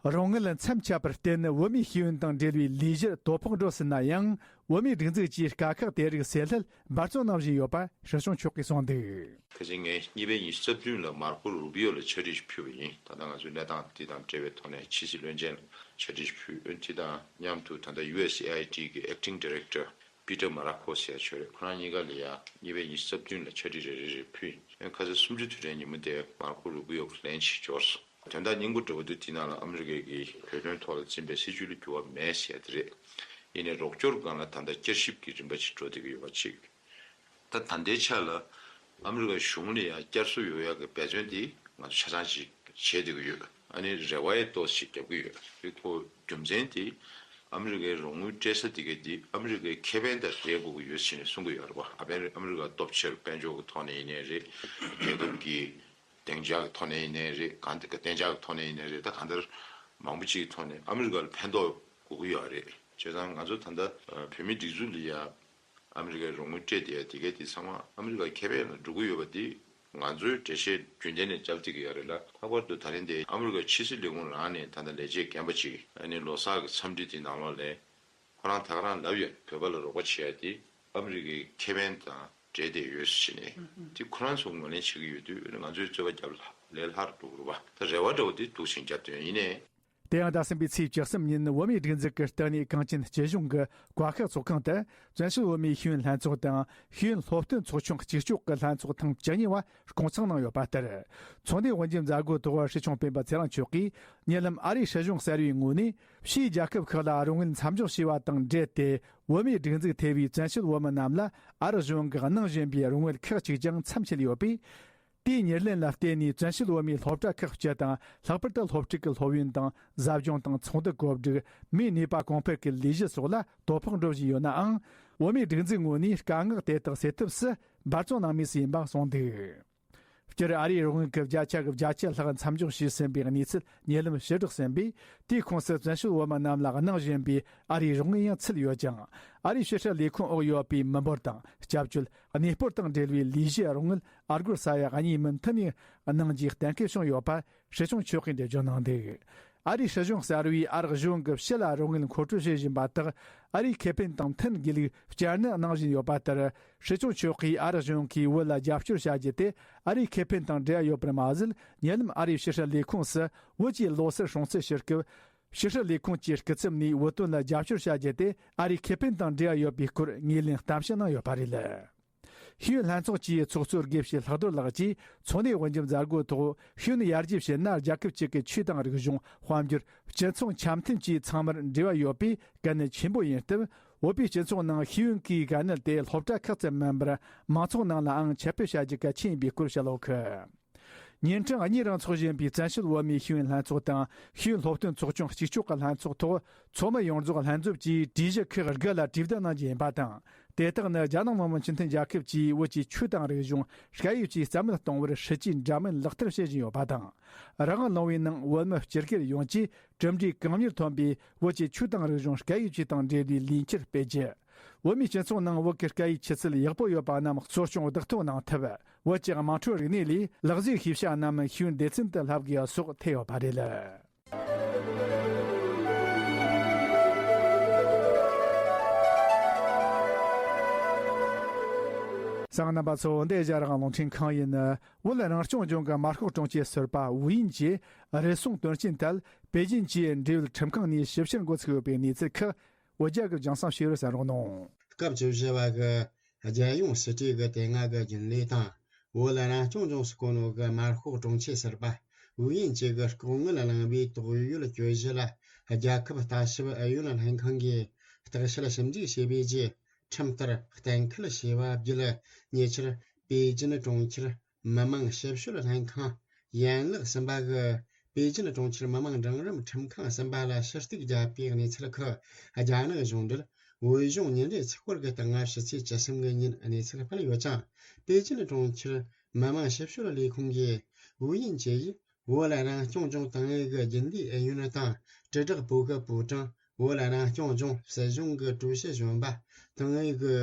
རོགས་དངུལ་མཚམས་ཆད་པར་བརྟེན། བོད་མིའི་ཤེས་ཡོན་དང་འབྲེལ་བའི་ལས་གཞིར་དོ་ཕོག་འགྲོ་སྲིད་ན་ཡང་། བོད་མིའི་སྒྲིག་འཛུགས་ཀྱིས་དཀའ་ཁག་དེ་རིགས་སེལ་སླད་འབད་བརྩོན་གནང་བཞིན་ཡོད་པ་སྲིད་སྐྱོང་མཆོག་གིས་གསུངས་འདུག་ཁ་སང་ངས་གཉིས་པའི་ཉི་ཤུ་རྩ་བདུན་ལ་མར་ཁོ་རུ་བི་ཡོ་ལ་ཕྱག་བྲིས་ཤིག་ཕུལ་བ་ཡིན། ད་ལྟ་ང་ཚོའི་གནས་སྟངས་དེ་དང་འབྲེལ་བའི་ཐོག་ནས་ཕྱི་སྲིད་བློན་ཆེན་ལ་ཕྱག་བྲིས་ཤིག་ཕུལ། དེ་དང་མཉམ་དུ་ད་ལྟ་ཡུ་ཨེས་ཨེ་ཨའི་ཌི་གི་Acting Director Peter Marakos ཟེར་ཡ་ཅིག་ཡོད་རེད། ཁོ་རང་གཉིས་ཀ་ལ་ཡ་གཉིས་པའི་ཉི་ཤུ་རྩ་བདུན་ལ་ཕྱག་བྲིས་རེ་རེ་རེ་ཕུལ་ཡིན། ཁ་སང་གསུམ་བཅུ་དུས་དྲན་ཉིན་མོ་དེ་མར་ཁོ་རུ་བི་ཡོ་གི་ལན་ཞིག་འབྱོར་སོང་། དོན་དག་སྙིང་པོ་འདྲ་བོ་འདི་དེ་ནང་ལ་ཨ་མི་རི་ཀའི་གི་བོད་དོན་ཐོག་ལ་འཛིན་པའི་སྲིད་བྱུས་ལ་འགྱུར་བ་མེད་ཟེར་ཡ་དེ་རེད། ཡིན་ནའི་རོགས་སྐྱོར་སྒང་ལ་ད་ལྟ་བསྐྱར་ཞིབ་ཀྱི་རིམ་པ་ཞིག་འགྲོ་བསྡད་ཀྱི་ཡོད་པ་གཅིག་ད་ད་ལྟའི་ཆ་ལ་ཨ་མི་རི་ཀ་གཞུང་ལ་ཡང་བསྐྱར་གསོ་ཡོང་ཡག་གི་འབད་བརྩོན་དེ་ང་ཚོ་ཆ་ཚང་ཞིག་བྱེད་བསྡད་ཀྱི་ཡོད། ཨ་ནི་རེ་བ་ཡང་ཏོག་ཙམ་ཞིག་རྒྱབ་ཀྱི་ཡོད། དེ་ཁོ་རྒྱུ་མཚན་དེ་ཨ་མི་རི་ཀའི་རོགས་དངུལ་སྤྲད་ས་དེ་ག་དེ་ཨ་མི་རི་ཀའི་ཁེ་ཕན་དང་འབྲེལ་དགོས་ཀྱི་ཡོད་ཟེར་ནས་གསུང་གི་ཡོད་རེད་པ། ཨ་ཕན་ཨ་མི་རི་ཀ་སྟོབས་ཆེར་དཔལ་འབྱོར་གྱི་ཐོག་ནས་ཡིན་ནའི་རེད། རྒྱལ་ཁབ་ཀྱི་བདེ་འཇགས་ཀྱི་ཐོག་ནས་ཡིན་ནའི་རེད། གང་ལྟར་བདེ་འཇགས་ཀྱི་ཐོག་ནས་ཡིན་ནའི་རེད། ད་གང་ལྟར་མང་པོ་ཅིག་གི་ཐོག་ནས་ཨ་མི་རི་ཀ་ལ་ཕན་ཐོགས་དགོས་ཀྱི་ཡོད་རེད། བྱས་ཙང་ང་ཚོ་ད་ལྟ་བོད་མིའི་སྒྲིག་འཛུགས་ལ་ཡ་ཨ་མི་རི་ཀའི་རོགས་དངུལ་སྤྲད་བསྡད་ཡ་དེ་གས་དེ་ཚང་མ་ཨ་མི་རི་ཀའི་ཁེ་ཕན་ལ་འགྲོ་གི་ཡོད་པ་དེ་ང་ཚོས་འགྲེལ་བཤད་རྒྱུན་ལྡན་ནས་རྒྱབ་བསྡད་ཀྱི་ཡོད་རེད་ལ། ལྷག་པར་དུ་ད་རིང་དེ་ཨ་མི་རི་ཀའི་ཕྱི་སྲིད་ལས་ཁུངས་རང་ནས་ད་ལྟ་ལས་བྱེད་རྒན་པ་ཅིག་ཨ་ནི་ལོ་གསར་གྱི་འཚམས་འདྲི་དེ་ནང་ལོགས་ལ་ཁོ་རང་ད་ག་རང་ལབ་ཡོད། བོད་པ་ལ་རོགས་པ་བྱེད་ཡ་དེ་ཨ་མི་རི་ཀའི་ཁེ་ཕན་དང་འབྲེལ་བསྡད་ཡོད་ཟེར་ནས་དེ་ཁོ་རང་ཚོ་ངོས་ལེན་བྱེད་ཀྱི་ཡོད་དུས་ང་ཚོས་རྩོད་པ་རྒྱབ་ལས་སླ་རུ་འགྲོ་གི་རེད་པ། ད་རེ་བ་འདྲ་བོ་དེ་འདུག་སེ་རྒྱབ་དོན་ཡིན་ནའི། དེ་ཡང་ཟླ་གསུམ་པའི་ཚེས་བཅུ་གསུམ་ཉིན་བོད་མིའི་སྒྲིག་འཛུགས་ཀྱི་ལྟེ་གནས་གངས་ཅན་སྐྱིད་གཤོངས་ཀྱི་བཀའ་ཤག་ཚོགས་ཁང་དུ་བཙན་བྱོལ་བོད་མིའི་ཤེས་ཡོན་ལྷན་ཚོགས་དང་ཤེས་ཡོན་སློབ་སྟོན་ཚོགས་ཆུང་གཅིག་ལྕོགས་ཀྱི་ལྷན་ཚོགས་ཐེངས་བཅུ་གཉིས་པ་སྐོང་ཚོགས་གནང་ཡོད་པ་ལྟར། ཚོགས་འདུའི་དབུ་འབྱེད་མཛད་སྒོའི་ཐོག་སྲིད་སྐྱོང་སྤེན་པ་ཚེ་རིང་མཆོག་གིས་ཉེ་ལམ་ཨ་རིའི་སྲིད་གཞུང་གསར་བའི་ངོས་ནས་ཕྱིའི་རྒྱལ་ཁབ་ཁག་ལ་རོགས་དངུལ་མཚམས་འཇོག་བྱས་པ་དང་འབྲེལ་ཏེ། བོད་མིའི་སྒྲིག་འཛུགས་ཐེ་བའི་བཙན་བྱོལ་བོད་མི་རྣམས་ལ་ཨ་རི་གཞུང་གིས་གནང་བཞིན་པའི་རོགས་དངུལ་ཁག་ཅིག་ཀྱང་མཚམས་ཆད་ཡོད་པས། དེའི་ཉེར་ལེན་ལ་བརྟེན་ནས་བཙན་བྱོལ་བོད་མིའི་སློབ་གྲྭ་ཁག་སྤྱི་དང་ལྷག་པར་དུ་སློབ་ཕྲུག་གི་སློབ་ཡོན་དང་ཟབ་སྦྱོང་དང་ཚོགས་འདུ་གོ་སྒྲིག་མིའི་ནུས་པ་གོང་འཕེལ་གྱི་ལས་གཞི་སོགས་ལ་དོ་ཕོག་འགྲོ་བཞིན་ཡོད་ནའང་། བོད་མིའི་སྒྲིག་འཛུགས་ངོས་ནས་དཀའ་ངལ་དེ་དག་སེལ་ཐབས་སུ་འབད་བརྩོན་གནང་མུས་སུ་ཡིན་པ་གསུངས་འདུག་སྤྱིར་ཨ་རིའི་རོགས་དངུལ་གྱི་བརྒྱ་ཆ་གི་བརྒྱ་ཆ་ལྷག་མཚམས་འཇོག་བྱས་ཟིན་པའི་གནས་ཚུལ་ཉེ་ལམ་ཕྱིར་བསྒྲགས་ཟིན་པས། དེའི་ཁོངས་སུ་བཙན་བྱོལ་བོད་མི་རྣམས་ལ་གནང་བཞིན་པའི་ཨ་རིའི་རོགས་དངུལ་ཡང་ཚུད་ཡོད་ཀྱང་། ཨ་རིའི་ཕྱི་སྲིད་ལས་ཁུངས་འོག་ཡོད་པའི་མི་འབོར་དང་། སྐྱབས་བཅོལ། གནས་སྤོར་དང་འབྲེལ་བའི་ལས་གཞིའི་རོགས་དངུལ་ཨ་སྒོར་ས་ཡ་གཉིས་མུ་མཐུད་ནས་གནང་རྒྱུའི་གཏན་འཁེལ་བྱུང་ཡོད་པ་སྲིད་སྐྱོང་མཆོག་གིས་འགྲེལ་བརྗོད་གནང་འདུག་ཨ་རིའི་སྲིད་གཞུང་གསར་བས་ཨ་རག་གཞུང་གི་ཕྱི་ལ་རོགས་དངུལ་མཁོ་སྤྲོད་བྱེད་བཞིན་པ་དག་ཨ་རིའི་ཁེ་ཕན་དང་མཐུན་དགོས་ལུགས་བསྐྱར་ནན་གནང་བཞིན་ཡོད་པ་ལྟར། སྲིད་སྐྱོང་མཆོག་གིས་ཨ་རག་གཞུང་གིས་བོད་ལ་རྒྱབ་སྐྱོར་བྱ་རྒྱུ་དེ་ཨ་རིའི་ཁེ་ཕན་དང་འབྲེལ་བ་ཡོད་པར་མ་ཟད། ཉེ་ལམ་ཨ་རིའི་ཕྱི་སྲིད་ལས་ཁུངས་སུ་བོད་ཀྱི་ལོ་སར་སྲུང་བརྩི་ཞུ་སྐབས། ཕྱི་སྲིད་ལས་ཁུངས་ཀྱི་སྐུ་ཚབ་ནས་བོད་དོན་ལ་རྒྱབ་སྐྱོར་བྱ་རྒྱུ་དེ་ཨ་རིའི་ཁེ་ཕན་དང་འབྲེལ་བ་ཡོད་པའི་སྐོར་ངོས་ལེན་གཏམ་བཤད་གནང་ཡོད་པ་རེད། ཤེས་ཡོན་ལྷན་ཚོགས་ཀྱི་ཚོགས་གཙོ་དགེ་བཤེས་ལྷག་རྡོར་ལགས་ཀྱིས་འཚོ་གནས་དབུ་འབྱེད་མཛད་སྒོའི་ཐོག་ཤེས་ཡོན་ཡར་རྒྱས་བྱེད་ན་རྒྱལ་ཁབ་ཅིག་གི་ཆོས་དང་རིག་གཞུང་། དཔལ་འབྱོར། སྤྱི་ཚོགས་འཆམ་མཐུན་བཅས་ཚང་མར་འབྲེལ་བ་ཡོད་པས་གལ་གནད་ཆེན་པོ་ཡིན་སྟབས། བོད་པའི་སྤྱི་ཚོགས་ནང་ཤེས་ཡོན་གྱི་གལ་གནད་དེ་སློབ་གྲྭ་ཁག་ཙམ་མིན་པར་མང་ཚོགས་ནང་ལའང་ཁྱབ་སྤེལ་བྱ་རྒྱུ་གལ་ཆེན་ཡིན་པའི་སྐོར་བཤད་ཡོད་ཀི། ཉིན་གྲངས་གཉིས་རིང་འཚོགས་བཞིན་པའི་བཙན་བྱོལ་བོད་མིའི་ཤེས་ཡོན་ལྷན་ཚོགས་དང་ཤེས་ཡོན་སློབ་སྟོན་ཚོགས་ཆུང་གཅིག་ལྕོགས་ཀྱི་ལྷན་ཚོགས་ཐོག་ཚོགས་མི་ཡོངས་རྫོགས་ལྷན་འཛོམས་ཀྱིས་གྲོས་གཞི་ཁག་དགུ་ལ་གྲོས་བསྡུར་གནང་རྒྱུ་ཡིན་པ་དང་། དེ་དག་ནི་རྒྱ་ནག་མི་དམངས་སྤྱི་མཐུན་རྒྱལ་ཁབ་ཀྱིས་བོད་ཀྱི་ཆོས་དང་རིག་གཞུང་སྐད་ཡིག་བཅས་རྩ་མེད་གཏོང་བར་སྲིད་ཇུས་འདྲ་མིན་ལག་བསྟར་བྱེད་བཞིན་ཡོད་པ་དང་། རང་དབང་ལུང་པའི་ནང་བོད་མི་སྤྱི་སྒེར་ཡོངས་ཀྱིས་གྲུབ་འབྲས་གང་མྱུར་ཐོན་པའི་བོད་ཀྱི་ཆོས་དང་རིག་གཞུང་སྐད་ཡིག་བཅས་དང་འབྲེལ་བའི་ལས་འཆར་སྤེལ་རྒྱུ། བོད་མིའི་སྤྱི་ཚོགས་ནང་བོད་ཀྱི་སྐད་ཡིག་ཆུ་ཚད་ཡག་པོ་ཡོད་པ་རྣམས་གཙོ་སྐྱོང་བདག་ཐོན་གནང་ཐབས། བོད་ཀྱི་དམངས་ཁྲོད་རིག་གནས་ལས་ལག་རྩལ་ཤེས་བྱ་རྣམས་ཤེས་ཡོན་སྡེ་ཚན་དུ་བསླབ་དགོས་པ་སོགས་ཐེ་ཡོད་པ་རེད། གསན་མཁན་རྣམ་པ་ཚོ། འདི་རྒྱ་རིགས་རླུང་འཕྲིན་ཁང་ཡིན། བོད་རང་སྐྱོང་ལྗོངས་ཀྱི་དམར་ཤོག་དྲུང་ཆེ་ཟུར་པ་ཝུའུ་དབྱིན་གྱིས་རེ་ཟུང་དོན་རྐྱེན་ཐད་པེ་ཅིན་གྱི་འབྲེལ་ཡོད་ཁྲིམས་ཁང་ནས་ཞིབ་བཤེར་འགོ་ཚུགས་ཡོད་པའི་གནས་ཚུལ་ཁག་བོད་རྒྱ་གི་རྒྱང་སྲིང་བྱེད་རོགས་གསན་རོགས་གནང་། སྐབས་བཅུ་བཞི་བ་གི་རྒྱལ་ཡོངས་སྲིད་གྲོས་ཀྱི་དེ་སྔ་གི་རྒྱུན་ལས་དང་། བོད་རང་སྐྱོང་ལྗོངས་སུ་བསྐོ་ནོ་གི་དམར་ཤོག་དྲུང་ཆེ་ཟུར་པ་ཝུའུ་དབྱིན་ཅེ་གི་ལྐོག་དངུལ་བླངས་པའི་དོགས་ཡོད་གྱོད་གཞི་ལ། རྒྱལ་ཁབ་ལྟ་ཞིབ་ཨུ་ཡོན་ལྷན་ཁང་གིས་བརྟག་དཔྱད་ཞིབ་འཇུག་བྱས་པའི་རྗེས། ཁྲིམས་ལྟར་གཏན་འཁེལ་བྱས་པ་བརྒྱུད། ཉེ་ཆར་པེ་ཅིན་གྲོང་ཁྱེར་མི་དམངས་ཞིབ་དཔྱོད་ལྷན་ཁང་ཡན་ལག་གསུམ་པ་གི་པེ་ཅིན་གྲོང་ཁྱེར་མི་དམངས་འབྲིང་རིམ་ཁྲིམས་ཁང་གསུམ་པ་ལ་ཞུ་གཏུག་བརྒྱབ་པའི་གནས་ཚུལ་ཁག་རྒྱ་ནག་གཞུང་འབྲེལ་བོད་གཞུང་ཉིན་རེའི་ཚིག་སྐོར་གྱི་སྟེང་ང་ཕྱི་ཚེས་བཅུ་གསུམ་གི་ཉིན་གནས་ཚུལ་སྤེལ་ཡོད་ཅིང་། པེ་ཅིན་གྲོང་ཁྱེར་མི་དམངས་ཞིབ་དཔྱོད་ལས་ཁུངས་ཀྱི་ཝུའུ་དབྱིན་ཅེ་ཡིས། བོད་རང་སྐྱོང་ལྗོངས་ཏང་ཨུད་ཀྱི་རྒྱུན་ལས་ཨུ་ཡོན་དང་། དྲིལ་བསྒྲགས་པུའུ་ཁི་པུའུ་ཀྲང་། བོད་རང་སྐྱོང་ལྗོངས་སྲིད་གཞུང་གི་ཀྲུའུ་ཞི་གཞོན་པ། ཏང་ཨུད་ཀྱི་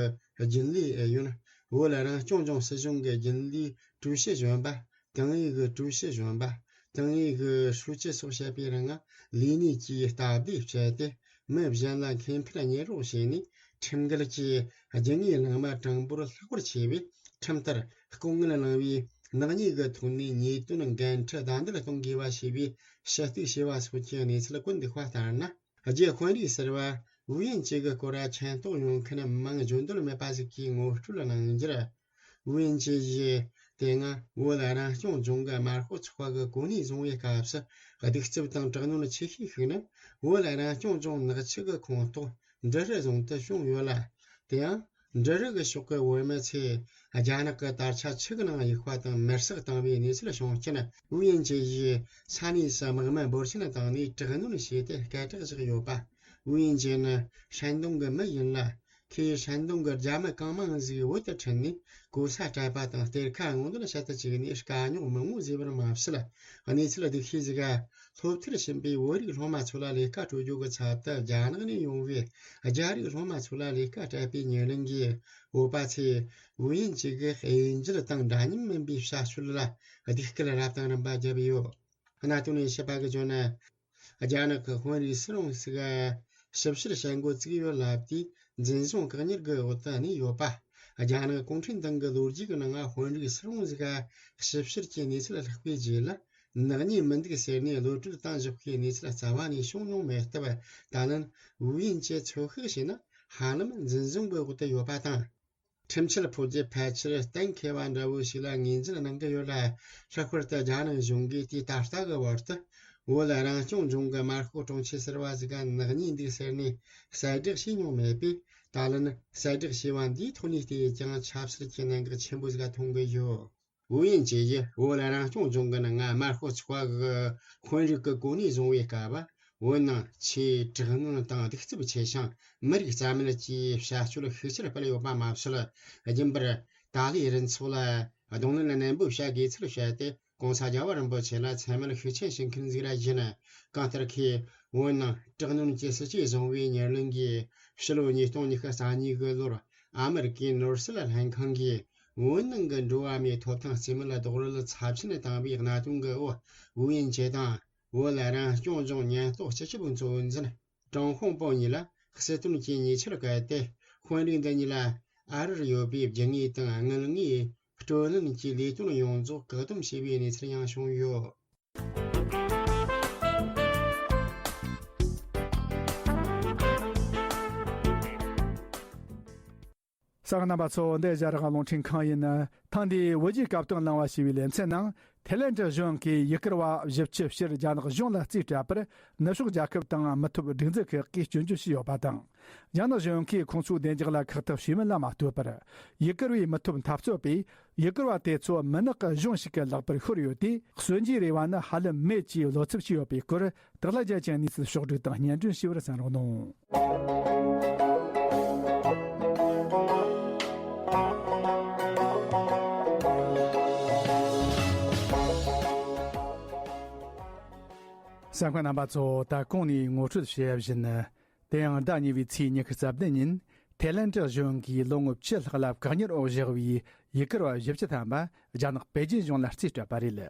རྒྱུན་ལས་ཨུ་ཡོན། བོད་རང་སྐྱོང་ལྗོངས་སྲིད་གཞུང་གི་རྒྱུན་ལས་ཀྲུའུ་ཞི་གཞོན་པ། ཏང་ཨུད་ཀྱི་ཀྲུའུ་ཞི་གཞོན་པ། ཏང་ཨུད་ཀྱི་ཧྲུའུ་ཅི་སོགས་བྱས་པའི་རིང་ལས་གནས་ཀྱིས་སྟབས་བདེ་སྤྱད་དེ། མི་གཞན་ལ་ཁེ་ཕན་གཉེར་རོགས་བྱས་ནས། ཁྲིམས་འགལ་གྱིས་རྒྱུ་དངོས་ལག་དམར་གྲངས་འབོར་ལྷག་པར་ཆེ་བས། ཁྲིམས་ལྟར་ལྐོག་དངུལ་བླངས་པའི་ནག་ཉེས་ཀྱི་ཐོག་ནས་ཉེས་དོན་འགན་འཁྲི་དང་ལེན་གཏོང་དགོས་པ་ཞེས་པའི་ཞུ་གཏུག་བྱས་པ་སོགས་ཀྱི་གནས་ཚུལ་བཀོད་འདུག་པ་ལྟར་ན། རྒྱུ་དཔོན་རིགས་ཟུར་པ་ཝུའུ་དབྱིན་ཅེ་གི་སྐོར་མཁྱེན་རྟོགས་ཡོང་མཁན་མང་བརྗོད་འདོད་མེད་པ་ཞིག་གིས་ངོ་སྤྲོད་གནང་རྒྱུར། ཝུའུ་དབྱིན་ཅེ་ཡིས་དེ་སྔ་བོད་རང་སྐྱོང་ལྗོངས་ཀྱི་དམར་ཤོག་ཚོགས་པ་གི་གོ་གནས་བཟུང་བའི་སྐབས་སུ། གདུག་རྩུབ་དང་དྲག་གནོན་ཆེ་ཤོས་ཤིག་ནི། བོད་རང་སྐྱོང་ལྗོངས་ནག་ཆུ་གི་ཁོངས་གཏོགས་འབྲི་རུ་རྫོང་དུ་བྱུང་ཡོད་ལ། དེ་ཡང་། འབྲི་རུ་གི་ཕྱོགས་ཀྱི་བོད་མི་ཚོས་རྒྱ་ནག་གི་དར་ཆ་ཆུ་གི་ནང་གཡུགས་པ་དང་མེར་སྲེག་བཏང་བའི་གནས་ཚུལ་བྱུང་རྐྱེན། ཝུའུ་དབྱིན་ཅེ་ཡིས་ས་གནས་སུ་དམག་མི་འབོར་ཆེན་བཏང་ནས་དྲག་གནོན་བྱས་ཏེ་སྐད་གྲགས་བཞག་ཡོད་པ། ཝུའུ་དབྱིན་ཅེ་ནི་ཧྲན་ཏུང་གི་མི་ཡིན་ལ། ཁོས་ཧྲན་ཏུང་གི་རྒྱ་མི་གང་མང་ཞིག་བོད་དུ་ཁྲིད་ནས་གོ་ས་སྤྲད་པ་དང་། གཏེར་ཁ་སྔོག་འདོན་བྱེད་དུ་བཅུག་ནས་དཀའ་རྙོག་མང་བོ་བཟོས་པར་མ་ཟད། གནས་ཚུལ་སྡུག་ཤོས་ཤིག་ག་སློབ་མཐར་ཕྱིན་པའི་བོད་རིགས་སློབ་མ་ཚོ་ལ་ལས་ཀ་སྤྲོད་རྒྱུ་གི་ཚབ་ཏུ་རྒྱ་ནག་ནས་ཡོང་བའི་རྒྱ་རིགས་སློབ་མ་ཚོ་ལ་ལས་ཀ་སྤྲད་པའི་ཉེར་ལེན་གྱིས། བོད་པ་ཚོས་ཝུའུ་དབྱིན་ཅེ་གི་དབྱེ་འབྱེད་དང་འདྲ་མཉམ་མིན་པའི་བྱ་སྤྱོད་ལ་སྡིགས་སྐུལ་རབ་དང་རིམ་པ་བརྒྱབ་ཡོད། གནད་དོན་ནས་ཞིབ་པ་གིས་བརྗོད་ན། རྒྱ་ནག་གི་དཔོན་རིགས་སུ་རུང་ཞིག་ཞིབ་བཤེར་བྱེད་འགོ་བཙུགས་ཡོད་ལབ་དུས། འཛིན་བཟུང་བཀག་ཉར་གྱི་འོག་ཏུ་གནས་ཡོད་པ། རྒྱ་ནག་གུང་ཁྲན་ཏང་གི་ལོ་རྒྱུས་ཀྱི་ནང་དཔོན་རིགས་སུ་རུང་ཞིག་ཞིབ་བཤེར་གྱི་གནས་ཚུལ་ལྷག་པའི་རྗེས་ལ། ནག་ཉེས་མི་འདུག་ཟེར་ནས་གློད་གྲོལ་བཏང་བཞག་པའི་གནས་ཚུལ་རྩ་བ་ནས་བྱུང་མྱོང་མེད་སྟབས། ད་ལན་ཝུའུ་དབྱིན་ཅེ་ཚོད་དཔག་བྱས་ན། ཧ་ལམ་འཛིན་བཟུང་གི་འོག་ཏུ་ཡོད་པ་དང་། ཁྲིམས་ཆད་ཕོག་རྒྱུ་ཕལ་ཆེར་གཏན་འཁེལ་བ་འདྲ་བོ་ཞིག་ལ་ངོས་འཛིན་གནང་གི་ཡོད་ལ། ལྷག་པར་དུ་རྒྱ་ནག་གཞུང་གིས་དུས་ད་ལྟ་གི་བར་དུ་བོད་རང་སྐྱོང་ལྗོངས་ཀྱི་དམར་ཤོག་དྲུང་ཆེ་ཟུར་པ་ཞིག་ག་ནག་ཉེས་འདུག་ཟེར་ནས་གསལ་བསྒྲགས་བྱས་མྱོང་མེད་པས། ད་ལན་གསལ་བསྒྲགས་བྱས་པ་འདིའི་ཐོག་ནས་བལྟས་ཀྱང་ཆབ་སྲིད་ཀྱི་གནད་འགག་ཆེན་པོ་ཞིག་མཐོང་གི་ཡོད། ཝུའུ་དབྱིན་ཅེ་ཡིས་བོད་རང་སྐྱོང་ལྗོངས་ཀྱི་ནང་དམར་ཤོག་ཚོགས་པ་གི་དཔོན་རིགས་ཀྱི་གོ་གནས་བཟུང་བའི་སྐབས། བོད་ནང་ཆེས་དྲག་གནོན་དང་གདུག་རྩུབ་ཆེ་ཞིང་མི་རིགས་རྩ་མེད་ཀྱི་བྱ་སྤྱོད་ཤུགས་ཆེར་སྤེལ་ཡོད་པ་མ་ཟད། རྒྱུན་པར་ཏཱ་ལའི་རུ་ཚོགས་ལ་ གདོང་ལེན་ནན་པོ་བྱ་དགོས་ཚུལ་བཤད་དེ། ༸གོང་ས་༸རྒྱལ་བ་རིན་པོ་ཆེ་ལ་མཚན་སྨད་ཤུགས་ཆེན་ཞུ་མཁན་ཟིག་ར་བཞིན། གང་ལྟར་ཁོས་བོད་ནང་དྲག་གནོན་གྱི་སྲིད་ཇུས་བཟུང་བའི་ཉེར་ལེན་གྱིས་ཕྱི་ལོ་ཉིས་སྟོང་ཉི་ཤུ་རྩ་གཉིས་གི་ལོར་ཨ་མེ་རི་ཀའི་ནོར་སྲིད་ལྷན་ཁང་གིས་བོད་ནང་གི་འགྲོ་བ་མིའི་ཐོབ་ཐང་རྩིས་མེད་ལ་རྡོག་རོལ་ཚབས་ཆེན་བཏང་བའི་གནད་དོན་གྱི་འོག་ཝུའུ་དབྱིང་ཇེ་དང་བོད་རང་སྐྱོང་ལྗོངས་ཉེན་རྟོག་སྤྱི་ཁྱབ་གཙོ་འཛིན་ཀྲང་ཧོང་པོ་གཉིས་ལ་སྲིད་དོན་གྱི་ཉེས་ཆད་བཀལ་ཏེ། དཔོན་རིགས་འདི་གཉིས་ལ་ཨ་རིར་ཡོད་པའི་རྒྱུ་དངོས་དང་དངུལ་དངོས་སྤྲོད་ལེན་གྱི་ལས་དོན་ཡོངས་རྫོགས་བཀག་སྡོམ་བྱས་པའི་གནས་ཚུལ་ཡང་བྱུང་ཡོད། གསན་མཁན་རྣམ་པ་ཚོ། འདི་ཨེ་ཤ་ཡ་རང་དབང་རླུང་འཕྲིན་ཁང་ཡིན། ཐེངས་འདིའི་བོད་རྒྱའི་སྐབས་དང་གླེང་བ་ཞེས་པའི་ལེ་ཚན་ནང་། ཐའི་ལན་ཀྲི་གཞུང་གིས་ཡུ་གུར་བ་བཞི་བཅུ་ཕྱིར་རྒྱ་ནག་གཞུང་ལ་རྩིས་སྤྲད་པར། ནུབ་ཕྱོགས་རྒྱལ་ཁབ་དང་མི་ཐོབ་སྒྲིག་འཛུགས་ཁག་གིས་སྐྱོན་བརྗོད་བྱས་ཡོད་པ་དང་། རྒྱ་ནག་གཞུང་གིས་ཁོང་ཚོའི་བདེ་འཇགས་ལ་ཁག་ཐེག་བྱས་མིན་ལ་མ་ལྟོས་པར། ཡུ་གུར་བའི་མི་ཐོབ་འཐབ་རྩོད་པས་ཡུ་གུར་བ་དེ་ཚོ་མུན་ནག་གི་གཞུང་ཞིག་གི་ལག་པར་ཤོར་ཡོད་དུས། གསོན་གྱི་རེ་བ་ནི་ཧ་ལམ་མེད་ཅེས་བློ་འཚབ་བྱས་ཡོད་པའི་སྐོར། དག་ལ་རྒྱ་ཅན་གནས་ཚུལ་ཕྱོགས་བསྒྲིགས་དང་སྙན་སྒྲོན་ཞུ་བར་གསན་རོགས་གནང་། གསན་མཁན་རྣམ་པ་ཚོ། ད་གོང་ནས་ངོ་སྤྲོད་བྱས་བཞིན། དེ་ཡང་ཟླ་གཉིས་པའི་ཚེས་ཉི་ཤུ་རྩ་བདུན་ཉིན། ཐའི་ལན་ཀྲི་གཞུང་གིས་ལོ་ངོ་བཅུ་ལྷག་ལ་བཀག་ཉར་འོག་བཞག་པའི་ཡུ་གུར་བ་བཞི་བཅུ་ཐམ་པ་རྒྱ་ནག་པེ་ཅིན་གཞུང་ལ་རྩིས་སྤྲད་པ་རེད།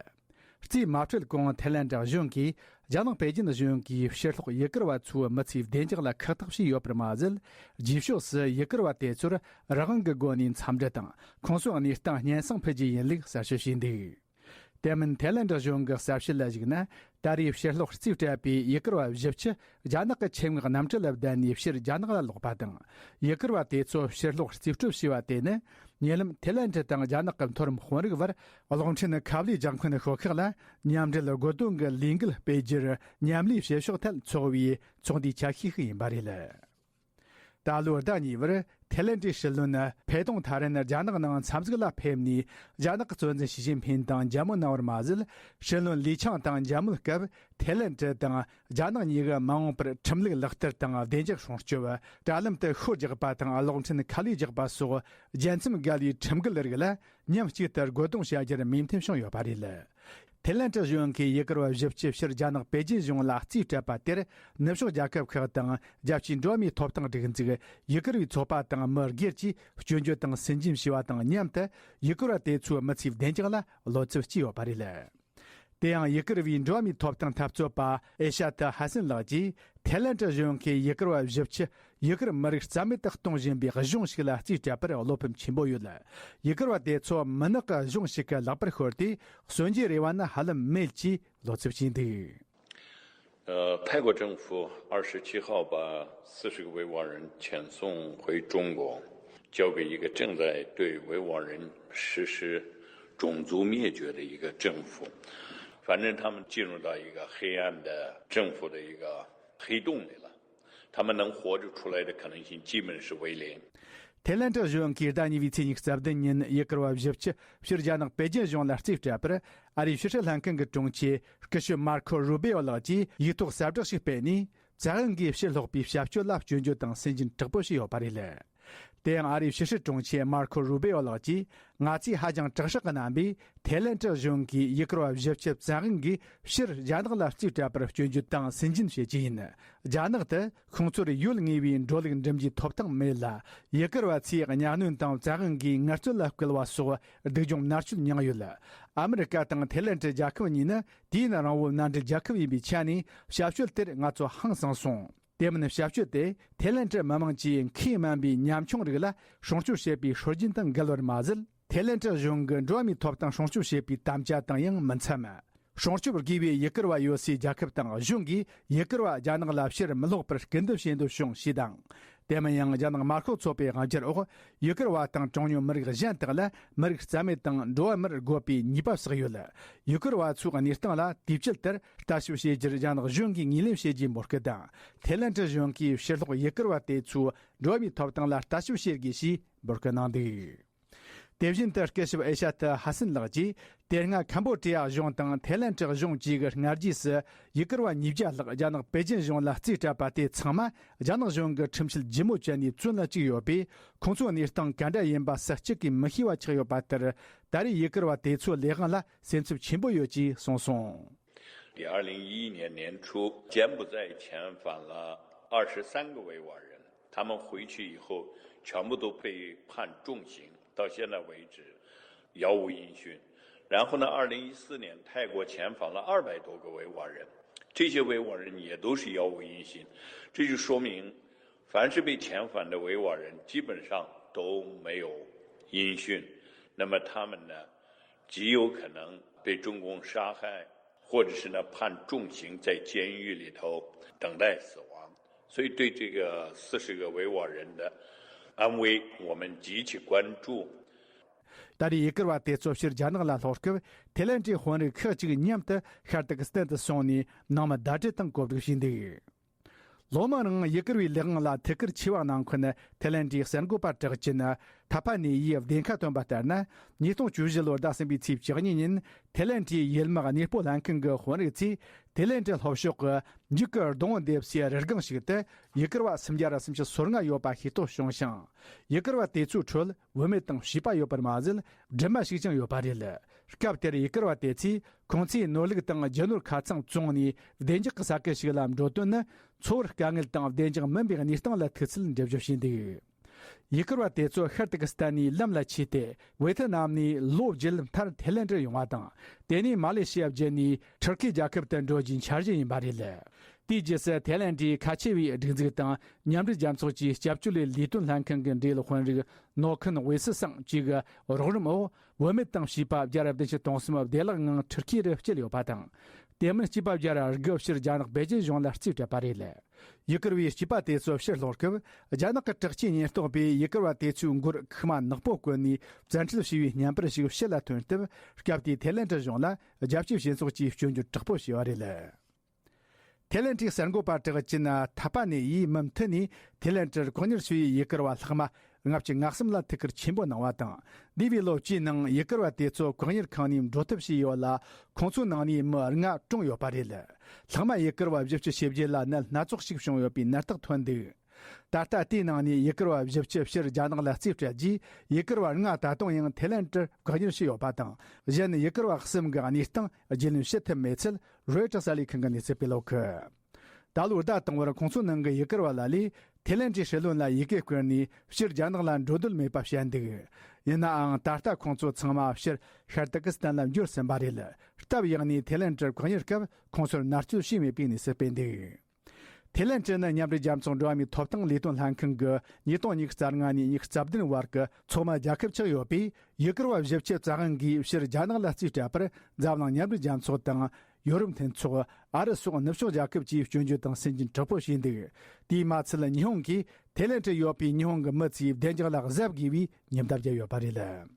རྩིས་མ་སྤྲོད་གོང་ཐའི་ལན་ཀྲི་གཞུང་གིས་རྒྱ་ནག་པེ་ཅིན་གཞུང་གིས་ཕྱི་ལོགས་ཡུ་གུར་བ་ཚོའི་མི་ཚེའི་བདེ་འཇགས་ལ་ཁག་ཐེག་བྱས་ཡོད་པར་མ་ཟད། རྗེས་ཕྱོགས་སུ་ཡུ་གུར་བ་དེ་ཚོར་རང་དབང་གི་སྒོ་ནས་འཚམས་འདྲི་དང་། ཁོང་ཚོའི་གནས་སྟངས་སྙན་སེང་ཕུལ་རྒྱུ་ཡིན་ལུགས་གསལ་བཤད་བྱས་འདུག་དེ་མིན་ཐའི་ལན་ཀྲི་གཞུང་གི་གསལ་བཤད་ལ་གཞིགས་ན། ད་རེས་ཕྱིར་སློག་རྩིས་སྤྲད་པའི་ཡུ་གུར་བ་བཞི་བཅུ་རྒྱ་ནག་གི་ཆེད་མངགས་གནམ་གྲུ་ལ་བསྡད་ནས་ཕྱིར་རྒྱ་ནག་ལ་ལོག་པ་དང་། ཡུ་གུར་བ་དེ་ཚོ་ཕྱིར་སློག་རྩིས་སྤྲོད་བྱས་པ་དེ་ནི། ཉེ་ལམ་ཐའི་ལན་ཀྲི་དང་རྒྱ་ནག་གི་མཐོ་རིམ་དཔོན་རིགས་བར་གློག་འཕྲིན་ཁ་བརླག་རྒྱག་མཁན་ཤོག་ཁག་ལ་མཉམ་འབྲེལ་དགོས་འདུན་གྱི་ལས་འགུལ་སྤེལ་རྒྱུར་མཉམ་ལས་བྱེད་ཕྱོགས་ཐད་འཚོགས་པའི་ཚོགས་འདུའི་ཆ་ཤས་ཤིག་ཡིན་པ་རེད། ད་ལོའི་ཟླ་གཉིས་པར་ཐའི་ལན་ཀྲིའི་སྲིད་བློན་ཕེ་ཏུང་ཐ་རན་རྒྱ་ནག་ནང་འཚམས་གཟིགས་ལ་ཕེབས་ནས། རྒྱ་ནག་གི་གཙོ་འཛིན་ཞི་ཅིན་ཕིན་དང་མཇལ་མོལ་གནང་བར་མ་ཟད། སྲིད་བློན་ལི་ཆང་དང་མཇལ་མོལ་སྐབས། ཐའི་ལན་ཀྲི་དང་རྒྱ་ནག་གཉིས་ཀྱིས་མ་འོངས་པར་ཁྲིམས་ལུགས་ལག་བསྟར་དང་བདེ་འཇགས་སྲུང་སྐྱོབ། དྲ་ལམ་དུ་ཤོ་རྒྱག་པ་དང་གློག་འཕྲིན་ཁ་ལས་རྒྱག་པ་སོགས་རྒྱལ་མཚམས་བརྒལ་བའི་ཁྲིམས་འགལ་རིགས་ལ་མཉམ་གཅིག་ཏུ་དགོས་འདུན་བྱ་རྒྱུར་མོས་མཐུན་བྱུང་ཡོད་པ་རེད། ཐའི་ལན་ཀྲི་གཞུང་གིས་ཡུ་གུར་བ་བཞི་བཅུ་ཕྱིར་རྒྱ་ནག་པེ་ཅིན་གཞུང་ལ་རྩིས་སྤྲད་པ་དེར། ནུབ་ཕྱོགས་རྒྱལ་ཁབ་ཁག་དང་རྒྱལ་སྤྱིའི་འགྲོ་བ་མིའི་ཐོབ་ཐང་སྒྲིག་འཛུགས་ཡུ་གུར་བའི་ཚོགས་པ་དང་མི་སྒེར་གྱིས་སྐྱོན་བརྗོད་དང་སུན་འབྱིན་བྱས་པ་དང་མཉམ་དུ། ཡུ་གུར་བ་དེ་ཚོའི་མི་ཚེའི་བདེ་འཇགས་ལ་བློ་འཚབ་སྐྱེས་ཡོད་པ་རེད། དེ་ཡང་ཡུ་གུར་བའི་འགྲོ་བ་མིའི་ཐོབ་ཐང་འཐབ་རྩོད་པ་ཨེ་ཤ་ཏི་ཧ་སན་ལགས་ཀྱིས། ཐའི་ལན་ཀྲི་གཞུང་གིས་ཡུ་གུར་བ་བཞི་བཅུ། ཡུ་གུར་མི་རིགས་རྩ་མེད་དུ་གཏོང་བཞིན་པའི་གཞུང་ཞིག་ལ་རྩིས་སྤྲད་པར་བློ་ཕམ་ཆེན་པོ་ཡོད། ཡུ་གུར་བ་དེ་ཚོ་མུན་ནག་གི་གཞུང་ཞིག་གི་ལག་པར་ཤོར་ཏེ། གསོན་གྱི་རེ་བ་ནི་ཧ་ལམ་མེད་ཅེས་བློ་འཚབ་བྱས་འདུག། 呃，泰国政府二十七号把四十个维吾尔人遣送回中国，交给一个正在对维吾尔人实施种族灭绝的一个政府。反正他们进入到一个黑暗的政府的一个黑洞里了。 他们能活着出来的可能性基本是为零。 ཐའི་ལན་ཀྲི་གཞུང་གིས་ཟླ་གཉིས་པའི་ཚེས་ཉི་ཤུ་རྩ་བདུན་ཉིན་ཡུ་གུར་བ་བཞི་བཅུ་ཕྱིར་རྒྱ་ནག་པེ་ཅིན་གཞུང་ལ་རྩིས་སྤྲད་པར། ཨ་རིའི་ཕྱི་སྲིད་ལྷན་ཁང་གི་དྲུང་ཆེ་སྐུ་ཞབས་མར་ཁོ་རུ་བེའོ་ལགས་ཀྱིས་ཡིག་ཐོག་གསལ་བསྒྲགས་ཤིག་སྤེལ་ནས། བཙན་དབང་གིས་ཕྱིར་སློག་པའི་བྱ་སྤྱོད་ལ་སྐྱོན་བརྗོད་དང་སུན་འབྱིན་དྲག་པོ་བྱས་ཡོད་པ་རེད། དེ་ཡང་ཨ་རིའི་ཕྱི་སྲིད་དྲུང་ཆེ་མར་ཁོ་རུ་བེའོ་ལགས་ཀྱིས། ང་ཚོས་ཧ་ཅང་དྲག་ཤོས་ཀྱི་རྣམ་པས། ཐའི་ལན་ཀྲི་གཞུང་གིས་ཡུ་གུར་བ་བཞི་བཅུ་བཙན་དབང་གིས་ཕྱིར་རྒྱ་ནག་ལ་རྩིས་སྤྲད་པར་སྐྱོན་བརྗོད་དང་སུན་འབྱིན་བྱེད་ཀྱི་ཡིན། རྒྱ་ནག་ཏུ་ཁོང་ཚོར་ཡུལ་དངོས་པོའི་འགྲོ་ལུགས་འགྲིམ་རྒྱུའི་ཐོབ་ཐང་མེད་ལ། ཡུ་གུར་བ་ཚོས་གཉའ་གནོན་དང་བཙན་དབང་གིས་ངལ་རྩོལ་ལ་བསྐུལ་བ་སོགས་སྡུག་སྦྱོང་མནར་གཅོད་མྱངས་ཡོད། ཨ་མི་རི་ཀ་དང་ཐའི་ལན་ཀྲི་རྒྱལ་ཁབ་གཉིས་ནི་དུས་ཡུན་རིང་བོའི་མནའ་འབྲེལ་རྒྱལ་ཁབ་ཡིན་པའི་ཆ་ནས། བྱ་སྤྱོད་དེར་ང་ཚོ་ཧང་སངས་སོང་། དེ་མིན་བྱ་སྤྱོད་དེ་ཐའི་ལན་ཀྲི་མི་དམངས་ཀྱི་མཁས་དམན་པའི་ཉམ་ཆུང་རིགས་ལ་སྲུང་སྐྱོབ་བྱེད་པའི་སྲོལ་རྒྱུན་དང་འགལ་བར་མ་ཟད། ཐའི་ལན་ཀྲི་གཞུང་གི་འགྲོ་བ་མིའི་ཐོབ་ཐང་སྲུང་སྐྱོབ་བྱེད་པའི་དམ་བཅའ་དང་ཡང་མི་འཚམ། སྲུང་སྐྱོབ་དགོས་པའི་ཡུ་གུར་བ་ཡོད་སའི་རྒྱལ་ཁབ་དང་གཞུང་གིས་ཡུ་གུར་བ་རྒྱ་ནག་ལ་ཕྱིར་མི་སློག་པར་སྐུལ་འདེད་བྱེད་འདོད་བྱུང་ཞེས་དང་། དེ་མིན་ཡང་རྒྱ་ནག་དམར་ཤོག་ཚོགས་པའི་དབང་སྒྱུར་འོག་ཡུ་གུར་བ་དང་གྲངས་ཉུང་མི་རིགས་གཞན་དག་ལ་མི་རིགས་རྩ་མེད་དང་འགྲོ་བ་མིར་བགོ་བའི་ཉེས་པ་བསགས་ཡོད། ཡུ་གུར་བ་ཚོའི་གནས་སྟངས་ལ་དུས་བཅད་ལྟར་ལྟ་ཞིབ་བྱེད་རྒྱུར་རྒྱ་ནག་གཞུང་གིས་ངོས་ལེན་བྱེད་རྒྱུའི་འབོད་སྐུལ་དང་། ཐའི་ལན་ཀྲི་གཞུང་གིས་ཕྱིར་སློག་ཡུ་གུར་བ་དེ་ཚོའི་འགྲོ་བ་མིའི་ཐོབ་ཐང་ལ་ལྟ་ཞིབ་བྱེད་དགོས་ཞེས་འབོད་སྐུལ་གནང་འདུག། དེ་བཞིན་དུ་སྐུ་ཞབས་ཨེ་ཤ་ཐི་ཧ་སན་ལགས་ཀྱིས། དེ་སྔ་ཁམ་བོ་ཌི་ཡ་གཞུང་དང་ཐེ་ལན་ཌི་གཞུང་བཅས་ཀྱི་སྔ་རྗེས་སུ་ཡུ་གུར་བ་ཉིས་བརྒྱ་ལྷག་རྒྱ་ནག་པེ་ཅིན་གཞུང་ལ་རྩིས་སྤྲད་པ་དེ་ཚང་མ་རྒྱ་ནག་གཞུང་གི་ཁྲིམས་བཤེར་ལྗིད་མོ་བྱས་ནས་བཙོན་ལ་བཅུག་ཡོད་པས། ཁོང་ཚོའི་གནས་སྟངས་ག་འདྲ་ཡིན་པ་སུ་གཅིག་གིས་མི་ཤེས་པ་ཆགས་ཡོད་པ་ལྟར། ད་རེས་ཡུ་གུར་བ་དེ་ཚོའི་ལས་དབང་ལ་སེམས་འཚབ་ཆེན་པོ་ཡོད་ཅེས་གསུངས་སོང་། 二零一一年年初，柬埔寨遣返了二十三个维吾尔人，他们回去以后全部都被判重刑，到现在为止遥无音讯。然后呢，二零一四年泰国遣返了二百多个维吾尔人，这些维吾尔人也都是杳无音信，这就说明，凡是被遣返的维吾尔人基本上都没有音讯。那么他们呢，极有可能被中共杀害，或者是呢判重刑在监狱里头等待死亡。所以对这个四十个维吾尔人的安危，我们极其关注。 ད་རེས་ཡུ་གུར་བ་དེ་ཚོ་ཕྱིར་རྒྱ་ནག་ལ་ལྷོད་སྐབས། ཐེ་ལན་ཌིའི་དཔོན་རིགས་ཁག་ཅིག་མཉམ་དུ་ཤར་ཏུར་ཀི་སི་ཐན་དུ་སོང་ནས་ནང་མི་ཟླ་སྒྲིལ་དང་གོ་སྒྲིག་བྱས་འདུག་ལོ་མང་རིང་ཡུ་གུར་བའི་ལས་དབང་ལ་ཐུགས་ཁུར་ཆེ་བ་གནང་མཁན་ཐེ་ལན་ཌིའི་གསར་འགོད་པ་གྲགས་ཅན་ཐ་ཕ་ནེ་ཡིས་བདེན་ཁ་བཏོན་པ་ལྟར་ན། ཉིས་སྟོང་བཅུ་བཞི་ལོར་ཟླ་གསུམ་པའི་ཚེས་བཅུ་གཉིས་ཉིན་ཐེ་ལན་ཌིའི་ཡུལ་དམག་གནས་སྤོ་ལྷན་ཁང་གི་དཔོན་རིགས་ཚོས་ཐེ་ལན་ཌི་ལྷོ་ཕྱོགས་ཀྱི་འཇིགས་སྐུལ་སྡོང་བོ་འདེབས་སའི་རི་སྒང་ཞིག་ཏུ་ཡུ་གུར་བ་སུམ་བརྒྱ་སུམ་ཅུ་སོ་ལྔ་ཡོད་པ་ཤེས་རྟོགས་བྱུང་ཞིང་། ཡུ་གུར་བ་དེ་ཚོའི་ཁྲོད་བུད་མེད་དང་བྱིས་པ་ཡོད་པར་མ་ཟད། སྦྲིད་མ་ཞིག་ཀྱང་ཡོད་པ་རེད། སྐབས་དེར་ཡུ་གུར་བ་དེ་ཚོས་ཁོང་ཚོའི་ནོར་ལུག་དང་རྒྱུ་ནོར་ཁ་ཚང་བཙོངས་ནས་བདེ་འཇགས་ཀྱི་ས་ཁུལ་ཞིག་ལ་འགྲོ་དོན་ནི། འཚོ་བར་དཀའ་ངལ་དང་བདེ་འཇགས་མིན་པའི་གནས་སྟངས་ལ་ཐུག་ཚུལ་འགྲེལ་བརྗོད་བྱས་འདུག་ཡུ་གུར་བ་དེ་ཚོ་ཤར་ཏུར་ཀི་སི་ཐན་ནས་ལམ་ལ་ཆས་ཏེ། ཝེ་ཐི་ནམ་ནས་ལོ་བརྒྱད་མཐར་ཐེ་ལན་ཌི་ཡོང་བ་དང་། དེ་ནས་མ་ལེ་ཤི་ཡ་བརྒྱུད་ནས་ཐུར་ཁེ་རྒྱལ་ཁབ་ཏུ་འགྲོ་རྒྱུའི་འཆར་གཞི་ཡིན་པ་རེད། དེའི་རྗེས་སུ་ཐེ་ལན་ཌིའི་ཁ་ཆེ་བའི་སྒྲིག་འཛུགས་དང་མཉམ་འབྲེལ་རྒྱལ་ཚོགས་ཀྱི་སྐྱབས་བཅོལ་བའི་ལས་དོན་ལྷན་ཁང་གི་འབྲེལ་ཡོད་དཔོན་རིགས་ནོ་ཁུན་ཝེ་སི་སང་བཅས་ཀྱི་རོགས་རམ་འོག་བུད་མེད་དང་བྱིས་པ་བརྒྱ་དང་བདུན་ཅུ་དོན་གསུམ་བདེ་བླག་ངང་ཐུར་ཁེ་རུ་བསྐྱལ་ཡོད་པ་དང་། དེ་མིན་སྐྱེས་པ་བརྒྱ་དགུ་ཕྱིར་རྒྱ་ནག་པེ་ཅིན་གཞུང་ལ་རྩིས་སྤྲད་པ་རེད། ཡུ་གུར་བའི་སྐྱེས་པ་དེ་ཚོ་ཕྱིར་ལྷོད་སྐབས། རྒྱ་ནག་གི་དྲག་ཆས་ཉེན་རྟོག་པས་ཡུ་གུར་བ་དེ་ཚོའི་མགོར་ཁུག་མ་ནག་པོ་བསྐོན་ནས་བཙན་ཁྲིད་བྱས་པའི་བརྙན་པར་ཞིག་ཕྱི་ལ་ཐོན་སྟབས། སྐབས་དེའི་ཐེ་ལན་ཌི་གཞུང་ལ་རྒྱལ་སྤྱིའི་སྤྱི་ཚོགས་ཀྱིས་སྐྱོན་བརྗོད་དྲག་པོ་བྱས་པ་རེད། ཐེ་ལན་ཌིའི་གསར་འགོད་པ་གྲགས་ཅན་ཐ་པ་ནེ་ཡིས་མུ་མཐུད་ནས་ཐེ་ལན་ཌིར་བཀག་ཉར་བྱས་པའི་ཡུ་གུར་བ་ལྷག་མ་ལྔ་བཅུ་ང་གསུམ་ལ་ཐུགས་ཁུར་ཆེན་པོ་གནང་བ་དང་། འདས་པའི་ལོ་བཅུའི་ནང་ཡུ་གུར་བ་དེ་ཚོ་བཀག་ཉར་ཁང་ནས་འགྲོ་ཐབས་བྱས་ཡོད་ལ། ཁོང་ཚོའི་ནང་ནས་མི་ལྔ་གྲོངས་ཡོད་པ་རེད། ལྷག་མ་ཡུ་གུར་བ་བཞི་བཅུ་ཞེ་བརྒྱད་ལ་ནད་སྣ་ཚོགས་ཤིག་བྱུང་ཡོད་པའི་ནད་རྟགས་ཐོན་འདུག་ད་ལྟ་དེའི་ནང་ནས་ཡུ་གུར་བ་བཞི་བཅུ་ཕྱིར་རྒྱ་ནག་ལ་རྩིས་སྤྲད་རྗེས། ཡུ་གུར་བ་ལྔ་ད་དུང་ཡང་ཐེ་ལན་ཌིར་བཀག་ཉར་བྱས་ཡོད་པ་དང་། གཞན་ཡུ་གུར་བ་གསུམ་གྱི་གནས་སྟངས་རྒྱུས་ལོན་བྱེད་ཐུབ་མེད་ཚུལ་རོའི་ཊར་གསར་ལས་ཁང་གིས་གནས་ཚུལ་སྤེལ་ཡོད་གི། ད་ལོའི་ཟླ་དང་པོར་ཁོང་ཚོའི་ནང་གི་ཡུ་གུར་བ་ལ་ལས་ཐེ་ལན་ཌིའི་སྲིད་བློན་ལ་ཡི་གེ་བསྐུར་ནས་ཕྱིར་རྒྱ་ནག་ལ་འགྲོ་འདོད་མེད་པ་བཤད་འདུག་ཡིན་ནའང་ད་ལྟ་ཁོང་ཚོ་ཚང་མ་ཕྱིར་ཤར་ཏུར་ཀི་སི་ཐན་ལ་འབྱོར་ཟིན་པ་རེད། སྟབས་ཡག་ནས་ཐེ་ལན་ཌིར་བཀག་ཉར་སྐབས་ཁོང་ཚོར་མནར་གཅོད་བྱས་མེད་པའི་གནས་ཚུལ་སྤེལ་འདུག་ཐེ་ལན་ཌི་ནི་མཉམ་འབྲེལ་རྒྱལ་ཚོགས་འགྲོ་བ་མིའི་ཐོབ་ཐང་ལས་དོན་ལྷན་ཁང་གི་ཉིས་སྟོང་ཉི་ཤུ་རྩ་ལྔ་ནས་ཉི་ཤུ་རྩ་བདུན་བར་གྱི་ཚོགས་མི་རྒྱལ་ཁབ་ཆགས་ཡོད་པས། ཡུ་གུར་བ་བཞི་བཅུ་རྩ་དབང་གིས་ཕྱིར་རྒྱ་ནག་ལ་རྩིས་སྤྲད་པར་འཛམ་གླིང་མཉམ་འབྲེལ་རྒྱལ་ཚོགས་དང་། ཡོ་རོབ་མཐུན་ཚོགས། ཨ་རི་སོགས་ནུབ་ཕྱོགས་རྒྱལ་ཁབ་ཀྱིས་སྐྱོན་བརྗོད་དང་སེམས་ཅན་དྲག་པོ་བྱས་འདུག་དེས་མ་ཚད་ཉི་ཧོང་གིས་ཐེ་ལན་ཌི་ཡོད་པའི་ཉི་ཧོང་གི་མི་ཚོའི་བདེ་འཇགས་ལ་གཟབ་དགོས་པའི་ཉེན་བརྡ་བརྒྱབ་ཡོད་པ་རེད།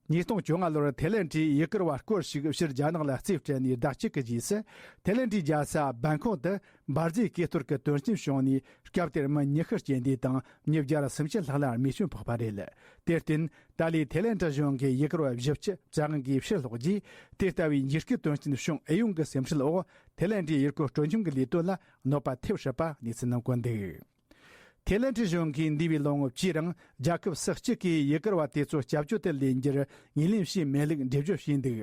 ཉིས་སྟོང་བཅོ་ལྔ་ལོར་ཐེ་ལན་ཌིའི་ཡུ་གུར་བ་སྐོར་ཞིག་ཕྱིར་རྒྱ་ནག་ལ་རྩིས་སྤྲད་ནས་ཟླ་གཅིག་གི་རྗེས་སུ། ཐེ་ལན་ཌིའི་རྒྱལ་ས་བན་ཁོག་ཏུ་འབར་རྫས་གས་གཏོར་གྱི་དོན་རྐྱེན་བྱུང་ནས། སྐབས་དེར་མི་ཉི་ཤུ་རྐྱེན་འདས་དང་། མི་བརྒྱ་སུམ་ཅུ་ལྷག་ལ་རྨས་སྐྱོན་ཕོག་པ་རེད། དེར་བརྟེན། ཏཱ་ལའི་ཐེ་ལན་ཌི་གཞུང་གིས་ཡུ་གུར་བ་བཞི་བཅུ་རྩ་དབང་གིས་ཕྱིར་སློག་རྗེས། དེ་ལྟ་བུའི་འཇིགས་སྐུལ་དོན་རྐྱེན་བྱུང་ཨེ་ཡོང་གི་སེམས་ཁྲལ་འོག་ཐེ་ལན་ཌིའི་ཡུལ་སྐོར་སྤྲོ་འཆམ་གྱི་ལས་དོན་ལ་གནོད་པ་ཐེབས་སྲིད་པ་གནས་ཚུལ་རྣམས་བཀོད་འདུག་ཐེ་ལན་ཌི་གཞུང་གིས་འདས་པའི་ལོ་ངོ་བཅུའི་རིང་རྒྱལ་ཁབ་སུ་གཅིག་གིས་ཡུ་གུར་བ་དེ་ཚོ་སྐྱབས་བཅོལ་དུ་ལེན་རྒྱུར་ངོས་ལེན་བྱས་མེད་ལུགས་འགྲེལ་བརྗོད་བྱས་འདུག་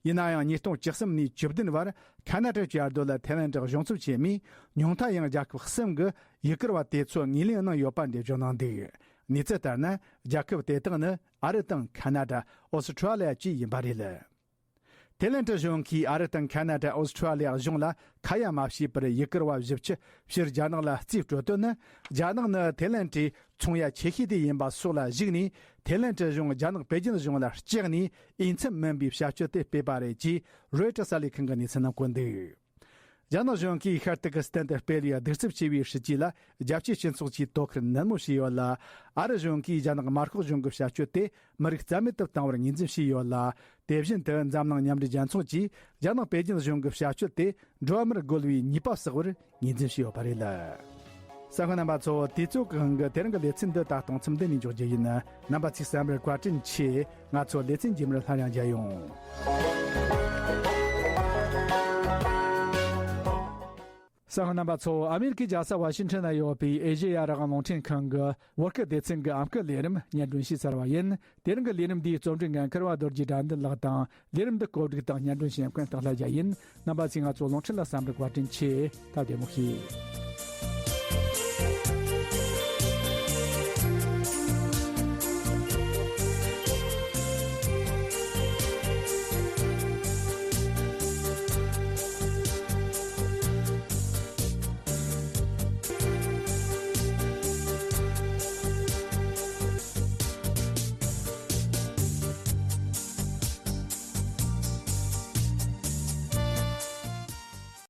ཡིན་ན་ཡང་ཉིས་སྟོང་བཅུ་གསུམ་ནས་བཅུ་བདུན་བར་ཁ་ན་ཌ་བཅའ་སྡོད་ལ་ཐེ་ལན་ཌི་གཞུང་ཚབ་ཆེན་མོས་ཉུང་མཐའ་ཡང་རྒྱལ་ཁབ་གསུམ་གྱི་ཡུ་གུར་བ་དེ་ཚོ་ངོས་ལེན་གནང་ཡོད་པ་འགྲེལ་བརྗོད་གནང་འདུག་གནས་ཚུལ་ལྟར་ན། རྒྱལ་ཁབ་དེ་དག་ནི་ཨ་རི་དང་ཁ་ན་ཌ། ཨོ་སི་ཁྲ་ལི་ཡ་བཅས་ཡིན་པ་རེད། ཐེ་ལན་ཌི་གཞུང་གིས་ཨ་རི་དང་ཁ་ན་ཌ། ཨོ་སི་ཁྲ་ལི་ཡ་གཞུང་ལ་ཁ་ཡ་མ་བྱས་པར་ཡུ་གུར་བ་བཞི་བཅུ་ཕྱིར་རྒྱ་ནག་ལ་རྩིས་སྤྲོད་དོན་ནི། རྒྱ་ནག་ནི་ཐེ་ལན་ཌིའི་ཚོང་ཡ་ཆེ་ཤོས་དེ་ཡིན་པ་སོགས་ལ་གཞིགས་ནས། ཐེ་ལན་ཌི་གཞུང་རྒྱ་ནག་པེ་ཅིན་གཞུང་ལ་སྐྲག་ནས་འོས་འཚམ་མིན་པའི་བྱ་སྤྱོད་དེ་སྤེལ་བ་རེད་ཅེས་རོའི་ཊར་གསར་ལས་ཁང་གི་གནས་ཚུལ་རྣམས་བཀོད་འདུག་རྒྱ་ནག་གཞུང་གིས་ཤར་ཏུར་ཀི་སི་ཐན་དུ་སྤེལ་བའི་གདུག་རྩུབ་ཆེ་བའི་སྲིད་ཇུས་ལ་རྒྱལ་སྤྱིའི་སྤྱི་ཚོགས་ཀྱིས་དོ་ཁུར་ནན་མོ་བྱས་ཡོད་ལ། ཨ་རི་གཞུང་གིས་རྒྱ་ནག་དམར་ཤོག་གཞུང་གི་བྱ་སྤྱོད་དེ་མི་རིགས་རྩ་མེད་དུ་བཏང་བར་ངོས་འཛིན་བྱས་ཡོད་ལ། དེ་བཞིན་དུ་འཛམ་གླིང་མཉམ་འབྲེལ་རྒྱལ་ཚོགས་ཀྱིས་རྒྱ་ནག་པེ་ཅིན་གཞུང་གི་བྱ་སྤྱོད་དེ་འགྲོ་བ་མིར་རྒོལ་བའི་ཉེས་པ་བསགས་པར་ངོས་འཛིན་བྱས་ཡོད་པ་རེད། གསན་མཁན་རྣམ་པ་ཚོ། དུས་ཚོད་ཀྱི་དབང་གིས་དེ་རིང་གི་ལེ་ཚན་འདི་ད་དུང་མཚམས་འདི་ནས་འཇོག་རྒྱུ་ཡིན། རྣམ་པ་ཚོས་གསན་པར་བཀའ་དྲིན་ཆེ། ང་ཚོ་ལེ་ཚན་རྗེས་མར་སླར་ཡང་མཇལ་ཡོང་། གསན་མཁན་རྣམ་པ་ཚོ། ཨ་མེ་རི་ཁའི་རྒྱལ་ས་ཝ་ཤིང་ཊོན་ན་ཡོད་པའི་ཨེ་ཤེ་ཡ་རང་དབང་རླུང་འཕྲིན་ཁང་གི་བོད་སྐད་སྡེ་ཚན་གྱི་ཨམ་སྐད་ལས་རིམ་སྙན་སྒྲོན་ཞུས་ཚར་བ་ཡིན། དེ་རིང་གི་ལས་རིམ་འདིའི་རྩོམ་སྒྲིག་འགན་འཁུར་བ་རྡོ་རྗེ་དགྲ་འདུལ་ལགས་དང་། ལས་རིམ་འདི་གོ་སྒྲིག་དང་སྙན་སྒྲོན་བྱེད་མཁན་སྟག་ལྷ་རྒྱལ་ཡིན། རྣམ་པ་ཚོས་ང་ཚོ་རླུང་འཕྲིན་ལ་གསན་པར་བཀའ་དྲིན་ཆེ། སྟབས་བདེ་མོ་བྱོས།